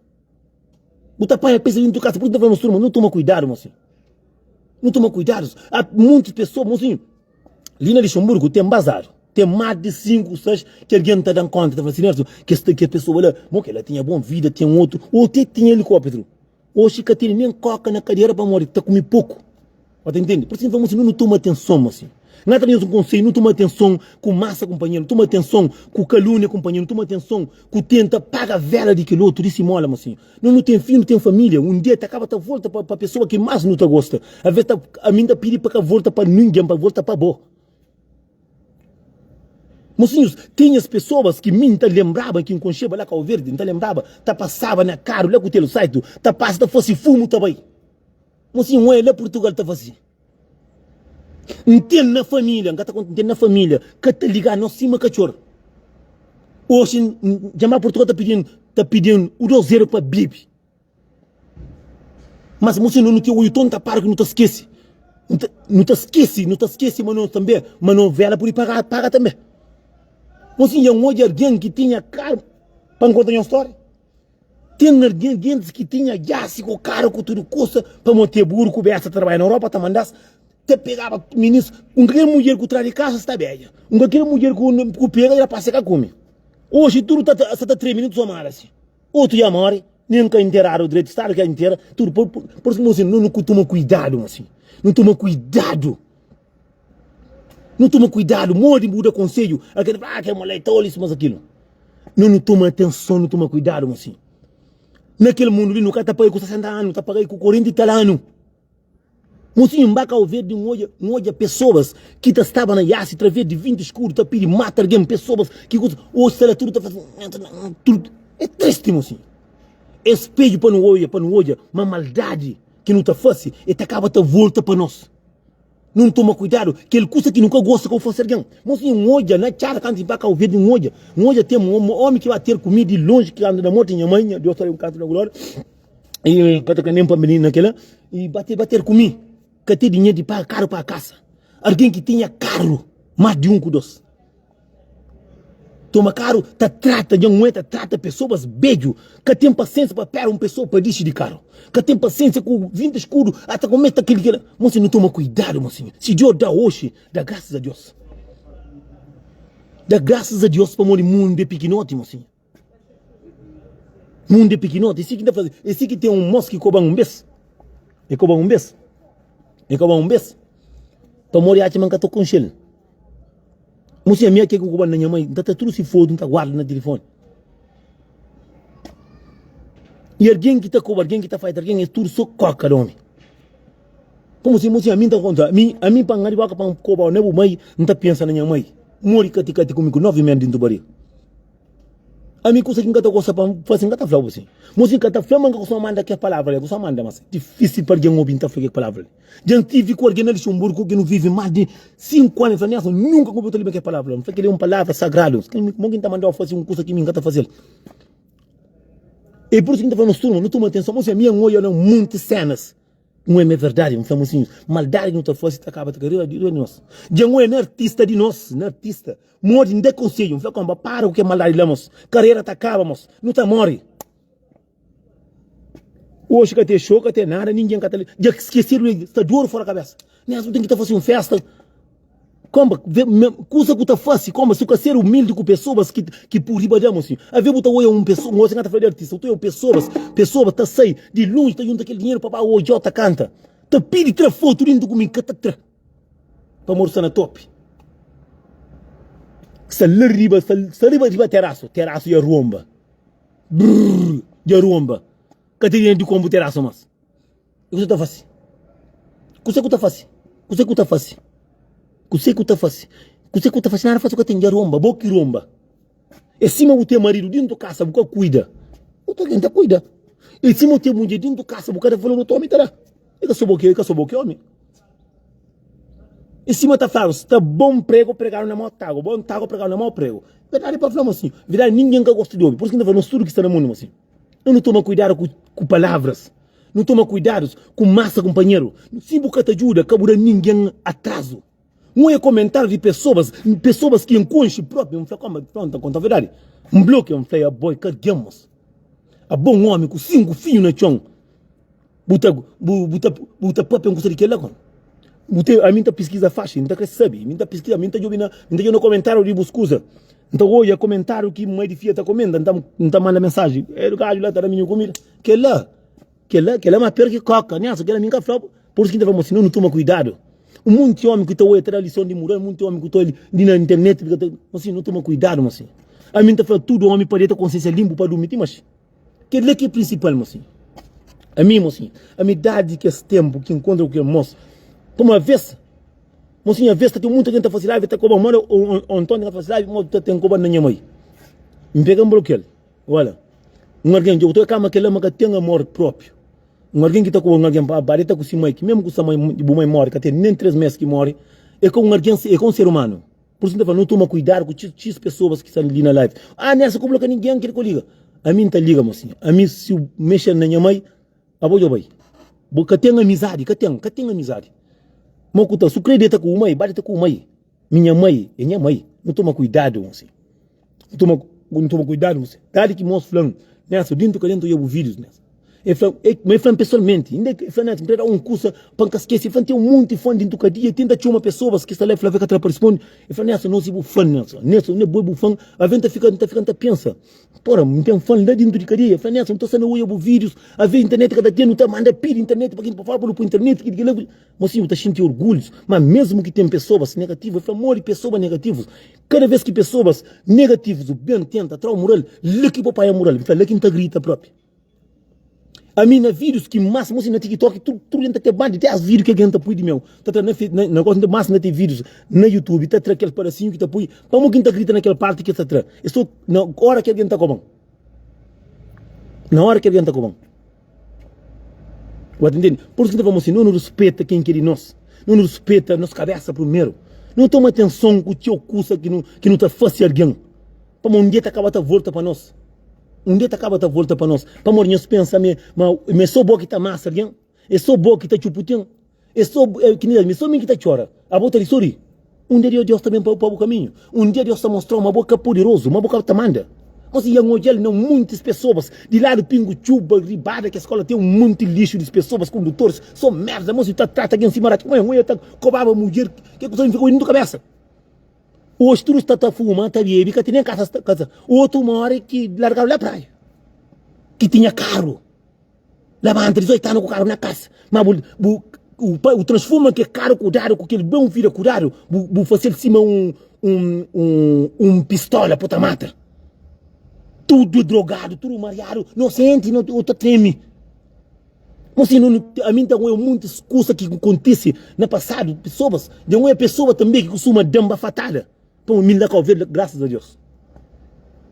Bu ta panha pezaderu dintu kasa. Pur isu N ta fla nos turma, nu toma kuidadu, mosinhu. Nu toma kuidadu. A munti pesoa, mosinhu, li na Lixemburgu ten bazadu. Ten mas di 5, 6 ki algen ta dan konta, ta fla si, Nelson, kes kel pesoa la, mo kela tinha bon vida, ten otu, otu tinha elikópteru. Oxi ka tene nen koka na kadera pamodi ta kume poku. Bo ta intende? Pur isu N fla mosi, nu toma atenson mosi. N ta da nhos un konselhu, nu toma atenson ku masa kunpanheru, nu toma atenson ku kalúnia kunpanheru, nu toma atenson ku tenta paga vela di kel otu di simola mosi. No nu ten fidju, nu ten família, un dia ta kaba ta volta pa pa pesoa ki mas nu ta gosta. Aves ta ami N ta pidi pa ka volta pa ningen, pa volta pa bo. Mosinhus, tinha as pessoas ki mi N ta lembraba, ki N konxeba la Kau Verdi, N ta lembraba, ta pasaba na karu la ku telu saitu, ta pasa ta fase fumu ta bai. Mosinhu, N oia la Purtugal ta fase. N ten na família, N ka ta konta, N ten na família, ka ta liga nos sima katxor. Oxi N dja ba Purtugal ta pidi-m, ta pidi-m u dozeru pa bebe. Mas mosinhu, no ten oiu ton tapadu ki no ta skese. No ta skese, no ta skese ma no tanbe, ma no vela pudi paga, paga tanbe. Mosinhu, dja N odja algen ki tinha karu, pa N konta nha storia. Ten algen, gentis ki tinha jasi ku karu ku tudu kusa, pamodi te buru ku besta ta trabadja na Europa ta manda-s, ta pegaba minis, un ka kel mudjer ku tra di kasa sta bedja, un ka kel mudjer ku pega rapaz ka kume. Oxi tudu ta sa ta treme tudu somada si. Otu dja more, nen ka interadu dretu, stadu ki intera tudu. Por por isu mosinhu, no ku toma kuidadu mosinhu, no toma kuidadu, no toma kuidadu modi bu da konsedju, algen ta fla, ah kel mulher é tolu isu mas akilu. No nu toma atenson, no toma kuidadu mosinhu. Na kel mundu li no ka ta paga ku 60 anu, no ta paga ku 40 i tal anu. Mosinhu, N ba Kau Verdi, N odja, N odja pesoas ki ta staba na iasi traves di vintu skuru ta pidi mata algen, pesoas ki kusa, oji sta la tudu ta fasi, tudu, é tristi mosinhu. Es spedju pa nu odja, pa nu odja ma maldadi ki nu ta fasi e ta kaba ta volta pa nos. Nu toma kuidadu, kel kusa ki nu ka gosta ka bu fasi algen. Mosinhu, N odja na txada kantu N ba Kau Verdi, N odja, N odja tem un omi ki ba ter ku mi di lonji ki anda na morti nha mai, nha Deus ta da un kantu na glória. E ka ta kre nen pa minina kela e bate bater ku mi ka ten dinheru di paga karu pa kasa algen ki tinha karu mas di un ku dos toma karu ta trata dja n'we ta trata pesoas bedju ka ten pasiensia pa pera un pesoa pa dixi di karu ka ten pasiensia ku 20 skudu ata ku meta kili kila mosinhu nu toma kuidadu mosinhu si Dios da oxi da grasas a Dios da grasas a Dios pamodi mundu é pikinoti mosinhu. Mundu é pikinoti, é si ki ta faze, é si ki ten un mos ki koba-m un bes, e koba-m un bes, e koba-m un bes, pamodi atxa ma N ka ta konxe-l. Mosinha, mi ake ku kubal na nha mai, N ta tra tudu si fotu, N ta guarda na tilifoni. I algen ki ta koba algen ki ta faita algen, es tudu so koka di omi. Komu si, mosinha, mi N ta konta, mi, ami pa N abri boka pa N koba na bu mai, N ta pensa na nha mai. Mori kati-kati ku mi ku 9 mes dintu bariga. Ami kusa ki N ka ta gosta pa N fasi, N ka ta fla-bu si. Mosinha ka ta fla ma N ka kustuma manda kes palavra li, N kustuma manda, mas difisil pa algen obi N ta fla kes palavra li. Dja N tivi ku algen na Luxemburgu ki nu vive más di 5 anu. El fla, Nelson, nunka N obi ta leba kel palavra la. N fla, kel-li é un palavra sagradu. Mo ki N ta manda-u fase un kusa ki mi N ka ta faze-l? É pur isu ki N ta fla nos turma, nu toma atenson. Mosinhu, ami N odja na monti sénas. N oia ma é verdadi. N fla, mosinhus, maldadi ki nu ta fase ta kaba ta kai riba di nos. Dja N oia na artista di nos, na artista. Modi N da konsedju, N fla, konpa, para ku kel maldadi la, mos. Karera ta kaba, mos. Nu ta móre. Oxi ka ten xou, ka ten nada, ningen ka ta li. Dja skesedu di sta doru fora kabesa. Nes bu ten ki ta fasi un festa. Konba, kusa ku ta fasi, konba, si bu ka ser umildi ku pesoas ki ki pu riba da, mosinhu. Ave bu ta oia un pesoa, mosi ka ta fla di artista, bu ta oia pesoas, pesoas ta sai di lunji ta junta kel dinheru pa ba odjau ta kanta, ta pidi tra fotu dintu ku mi, ka ta tra. Pamodi sta na topi. Sta la riba, sta riba riba terasu, terasu ya romba. Brrr, dja romba. Ka ten dinheru di konpu terasu mas. E kuse ta fasi? Kuse ku ta fasi? Kuse ku ta fasi? Kuse ku ta fasi? Kuse ku ta fasi? Nada fasi ka ten dja romba, bo ki romba. É sima bu ten maridu dintu kasa bu ka kuida, otu algen ta kuida. É sima bu ten mudjer dintu kasa bu ka da valor, otu omi ta da. É ka so bo ki, é ka so bo ki omi. É sima ta fladu, sta bon pregu pregadu na mau tagu, bon tagu pregadu na mau pregu. Verdadi pa fla mosinhu, verdadi ningen ka gosta di obi. Pur isu ki N ta fla nos tudu ki sta na mundu mosinhu, nu toma kuidadu ku ku palavras, nu toma kuidadus ku masa kunpanheru. Si bu ka ta djuda, ka bu da ningen atrazu. N oia komentariu di pesoas, pesoas ki N konxe propi, N fla, koma, N ta konta verdadi. N blokia, N fla, abo é ka algen mos. Abo un omi ku 5 fidju na txon, bu ta, bu, bu ta, bu ta papia un kusa di kel-la kon? Bu te, ami N ta piskiza faxi, N ta kre sabe, mi N ta piskiza, mi N ta djobe na, N ta djobe na komentariu di bus kusa. N ta oia komentariu ki mai di fia ta komenta, N ta, N ta manda mensaji, el gaju la ta da mininu kumida. Kel-la, Kela, kela ma pior ki koka. Nelson, kela mi nka fla Por isso ki nta fla mosi, no nu toma kuidadu. Un monti omi ki ta oia ta da lison di mural, monti omi ki ta oia li na internet, fika ta, mosi, no toma kuidadu, mosi. Ami nta fla tudu omi pa deta konsiensia limpu pa durmi ti maxi. Kela ki é prinsipal, mosi. Ami, mosi, ami dadi kes tempu ki nkontra ku kel mos, pa uma vez, mosi, nha vez ta ten muita algen ta fasi live ta koba moda Ontoni ta fasi live, mo ta ten koba na nha mai. Npega nblokial. Wala, un algen dja bu ta kama kel-la ma ka ten amor própiu. Un algen ki ta ku un algen pa ba deta ku si mai, ki mésmu ku sa mai, bu mai móre, ka ten nen 3 mês ki móre, é ka un algen, é ka un ser umanu. Pur isu N ta fla, nu toma kuidadu ku txis pesoas ki sta li na live. Ah, Nelson, ka bu fla ka ningen ki ka liga. Ami N ta liga, mosinha. Ami si bu mexe na nha mai, abo dja bai. Bu ka ten amizadi, ka ten, ka ten amizadi. Mo ku ta, su kre deta ku bu mai, ba deta ku bu mai. Mi nha mai é nha mai. Nu toma kuidadu, mosinha. Nu toma, nu toma kuidadu, mosinha. Dadi ki mos fla-m, Nelson, dintu ka dentu odja bu vídius, Nelson. El fla, e, ma el fla-m pesoalmenti, inda el fla, Nelson, N kre da-u un kusa pa N ka skese. El fla, N ten un monti fan dintu kadia, tenta txoma pesoas ki sta la, el fla, ka tra pa risponde. El fla, Nelson, nos é bu fan, Nelson. Nelson, bo é bu fan. Aves N ta fika, N ta fika, N ta pensa, Pora, N ten fan la dintu di kadia. El fla, Nelson, N ta sta na odja bu vídius, aves internet ka ta ten, nu ta manda pidi internet pa kin pa fala pa nu pui internet, kila, kila. Mosinhu, bu ta xinti orgulhus, ma mesmu ki ten pesoas negativus, el fla modi pesoas negativus, kada vez ki pesoas negativus ben tenta trau mural, la ki bo paia mural, N fla la ki N ta grita propi. Ami na vídius ki mas, mosinhu na TikTok, tudu tudu algen ta ten mas di 10 vídiu ki algen ta pui di meu, ta tra na na na gosi mas na ten vídius na YouTube, ta tra kel padasinhu ki ta pui, pamo ki N ta grita na kel parti ki es ta tra, e so na ora ki algen ta koban, na ora ki algen ta koban. Bu ta ntende? Pur isu ki N ta fla-m asin, no nu ruspeta ken ki é di nos. No nu ruspeta nos kabésa primeru. No toma atenson ku txeu kusa ki nu, ki nu ta fase algen. Pamodi un dia ta kaba ta volta pa nos. Un dia ta kaba ta volta pa nos. Pamodi nhos pensa ma, ma, ma é sô bo ki ta masa algen? É sô bo ki ta txuputin? É sô, é, ki mi, sô mi ki ta txora. Abo ta ri sô ri. Un dia Deus ta ben pa, pa bu kaminhu. Un dia Deus ta mostrau ma bo ka poderozu, ma bo ka ta manda. Mas i N odjal na muntis pesoas di ladu pingu txuba ribada kes skola ten un monti lixu di pesoas kondutoris sô merda mas i ta trata algen sima ratu. Mãe, ta kobaba mudjer ke kusa fika ku kabesa. Oxi tudu sta ta fuma, ta bebe, ka ten nen kasa, kasa. Otu mori ki largadu la praia, ki tinha karu. Labanta 18 anu ku karu na kasa, ma bu bu. Bu transforma kel karu kudadu ku kel bon vida kudadu, bu fase-l sima un pistola pa ta mata. Tudu drogadu, tudu mariadu, nosenti, no ta treme. Mosi, ami N ta oia muntis kusa ki kontise na pasadu, pesoas, dja N oia pesoa tanbe ki kustuma da-m bafatada. Pamodi mi la Kau Verdi, grasas a Deus,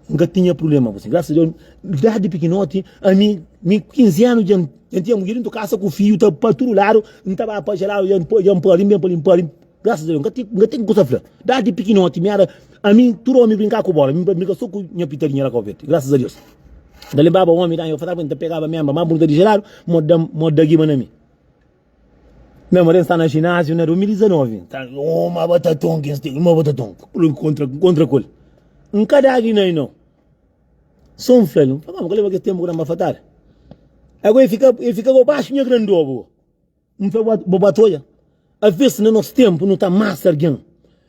N ka tinha prubléma ku si. Grasas a Deus, désdi pikinoti, ami, mi ku 15 anu dja N tinha mudjer, N ta kasa ku fidju, ta pa tudu ladu, N ta ba pa geladu, dja N pari, N ben pa li, N pari. Grasas a Deus, N ka ten, N ka ten kusa fla. Désdi pikinoti, mi éra, ami, tudu ómi brinka ku bóla, mi N ta brinka so ku nha pitadinha la Kau Verdi. Grasas a Deus. N ta lenbraba ómi da-m, yo fla-m, N ta pegaba ménbra más bunita di geladu, mo da-m, mo da gima na mi. Meu marido sta na ginásio na 2019. Tá, uma bataton que este, uma bataton. Contra contra col. Um cada que não não. Só um fla, fala, mas leva que tempo que não fatar. Agora ele fica, ele fica baixo minha grandobo. Um fla bo batoia. A vezes no nosso tempo não tá massa alguém.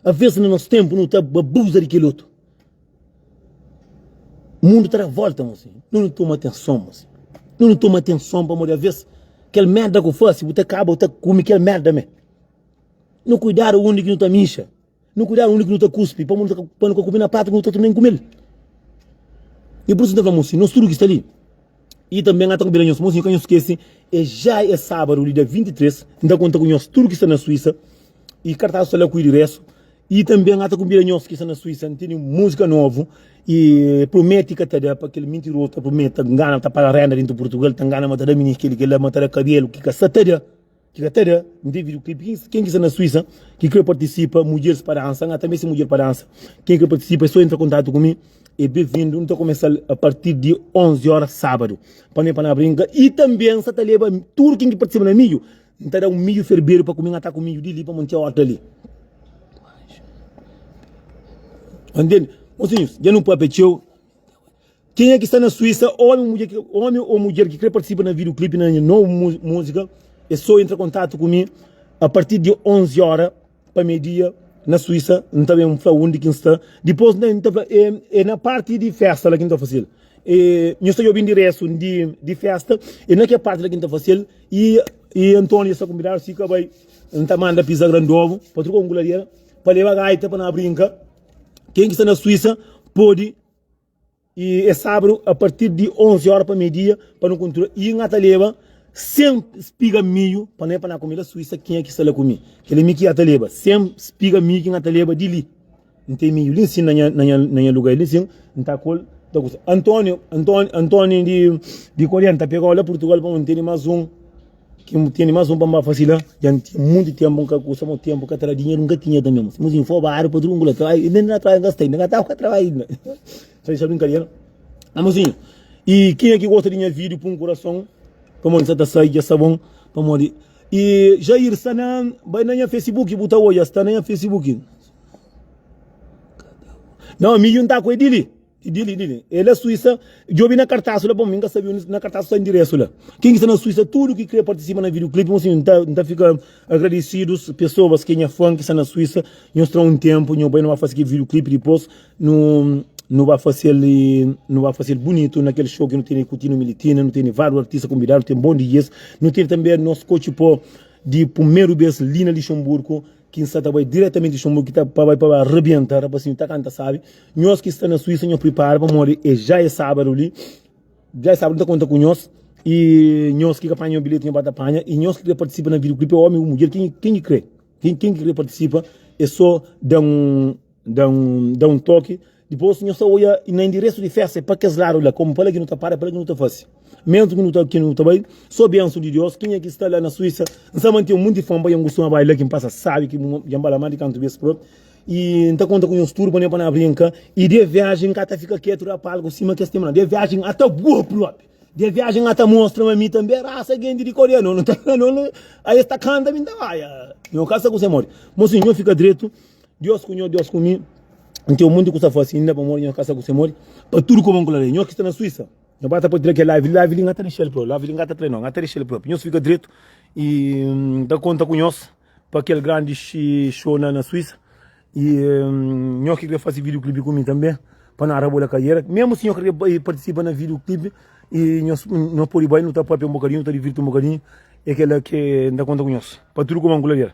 A vezes no nosso tempo não tá abusa de aquele outro. Mundu ta da volta, mosinhu. Nu nu toma atenson, mosinhu. Nu nu toma atenson pamodi aves kel merda ku fasi bu ta kaba bu ta kume kel merda me. Nu kuidadu undi ki nu ta mixa. Nu kuidadu undi ki nu ta kuspi pamodi pa nu ka kume na pratu ki nu ta torna kumel. E pur isu N ta fla mosinhu, nos tudu ki sta li i tanbe N ta konbida nhos, mosinhu ka nhos skese, e ja e sabadu li dia 23, N ta konta ku nhos tudu ki sta na Suisa i kartas sta la ku idiresu. I tanbe N ta kunbida nhos ki sta na Suísa. N tene múzika novu i promete ka ta da pa kel mintirozu ta promete, ta ngana, ta paga renda dentu Purtugal, ta ngana ma ta da minis kel kel la, ma ta da kabelu ki ka sta ta da, ki ka ta da. N ten videoclip. Ken ki sta na Suísa ki kre partisipa, mudjeris pa dansa, N ta meste mudjer pa dansa. Ken ki kre partisipa é so entra kontatu ku mi. É ben-vindu. N ta kumesa-l a partir di 11 óra sábadu. Pa mi pa na brinka. I tanbe N sta ta leba tudu ken ki partisipa na midju. N ta da un midju ferbedu pa kume, N ta ku midju di li pa montia orta li. Entende? Mosinhus, dja nu papia txeu. Kenha ki sta na Suísa, omi ou mudjer, omi ou mudjer ki kre partisipa na videoclip na nha novu múzika, é so entra kontatu ku mi a partir di 11 ora pa meio dia na Suísa. N ta ben fla undi ki N sta. Dipôs N ta fla, é na parti di festa la ki N ta faze-l. E nhos ta djobe enderesu di di festa, e na ke parti la ki N ta faze-l. I i António sta konvidadu, si ka bai, N ta manda pizza grandovu pa truka un guladera, pa leba gaita pa na brinka. Ken ki sta na Suísa pode i é sábadu a partir di 11 ora pa meio-dia pa nu kontinua. I N ta leba 100 spiga milhu pa na pa na kume la Suísa kenha ki sta la ku mi. Kel mi ki ta leba 100 spiga milhu ki N ta leba di li. N ten midju li nsin na nha, na nha, na nha lugar li nsin, N ta kol, ta kusa. António, António, António di, di Coreia, N ta pegau la Portugal pa N tene mas un, ki N tene mas un pa N ba fasi la. Dja N tinha monti tempu N ka kusa, ma tempu ka ta da dinheru N ka tinha tanbe. Mas N fobadu pa tudu N kula, nen na trabadju N ka sta inda, N ka taba ka trabadju inda. Sa dexa brinkadera. Ma mosinhu, i kenha ki gosta di nha vídiu pun kurason, pamodi N sa ta sai dja sabon, pamodi I Jair sta na bai na nha Facebook bu ta odja sta na nha Facebook. Não, mi junta ku Edili. Edili, Edili. Ele é Suíça. Djobi na cartaz lá, bom, minha sabe na cartaz está endereço lá. Quem está na Suíça, tudo que quer participar na videoclipe, assim, tá, tá fica agradecidos pessoas que é fã que está na Suíça, nós tra um tempo, nós vai não vai fazer aquele videoclipe depois, no não vai fazer não vai fazer bonito naquele show que não tem Coutinho Militina, não tem vários artistas convidados, tem bom DJs, não tem também nosso coach pô de primeiro vez ali na Luxemburgo, que está tá vai diretamente de Luxemburgo que tá para vai para arrebentar, rapazinho tá canta sabe. Nós que está na Suíça, nós prepara para morrer, e já é sábado ali. Já é sábado, tá conta com nós. E nós que apanha o bilhete, nós bata apanha. E nós que participa na videoclipe, homem ou mulher, quem, quem que crê? Quem, quem que participa é só dar um Da un, da un toki, dipôs nho ta oia na enderesu di festa é pa kes ladu la, komu pa la ki nu ta para, pa la ki nu ta fase. Menus ki nu ta, ki nu ta bai, so bensu di Deus, kenha ki sta la na Suísa, N sa mante un munti fã pa dja N kustuma bai la ki N pasa sabi ki dja N ba la más di kantu bes propi. I N ta konta ku nhos tudu pa ne pa na brinka, i de viajen N ka ta fika ketu da palku sima kes tempu la, de viajen ata bua propi. De viajen ata mostra ma mi tanbe rasa genti di Korea, no, no ta, no, no, a es ta kanta mi N ta bai, nho ka sa ku se modi. Mosinhu, nho fika dretu. Dios ku nho, Dios ku mi. N ten un monti kusa fasi inda pamodi nho kasa ku se modi. Pa tudu koba N kula li. Nho ki sta na Suísa, nho ba ta pode tra kel live li. Live li N ka ta dexa-l propi. Live li N ka ta tra-l nau, N ka ta dexa-l propi. Nhos fika dretu i N ta konta ku nhos pa kel grandi show na na Suísa. I nho ki kre fasi videoclip ku mi tanbe, pa nu rabola kariera. Mesmu si nho kre partisipa na videoclip, i nhos, nho pode bai, nu ta papia un bokadinhu, nu ta divirti un bokadinhu. É kel-la ki N ta konta ku nhos. Pa tudu kuma N kula di el.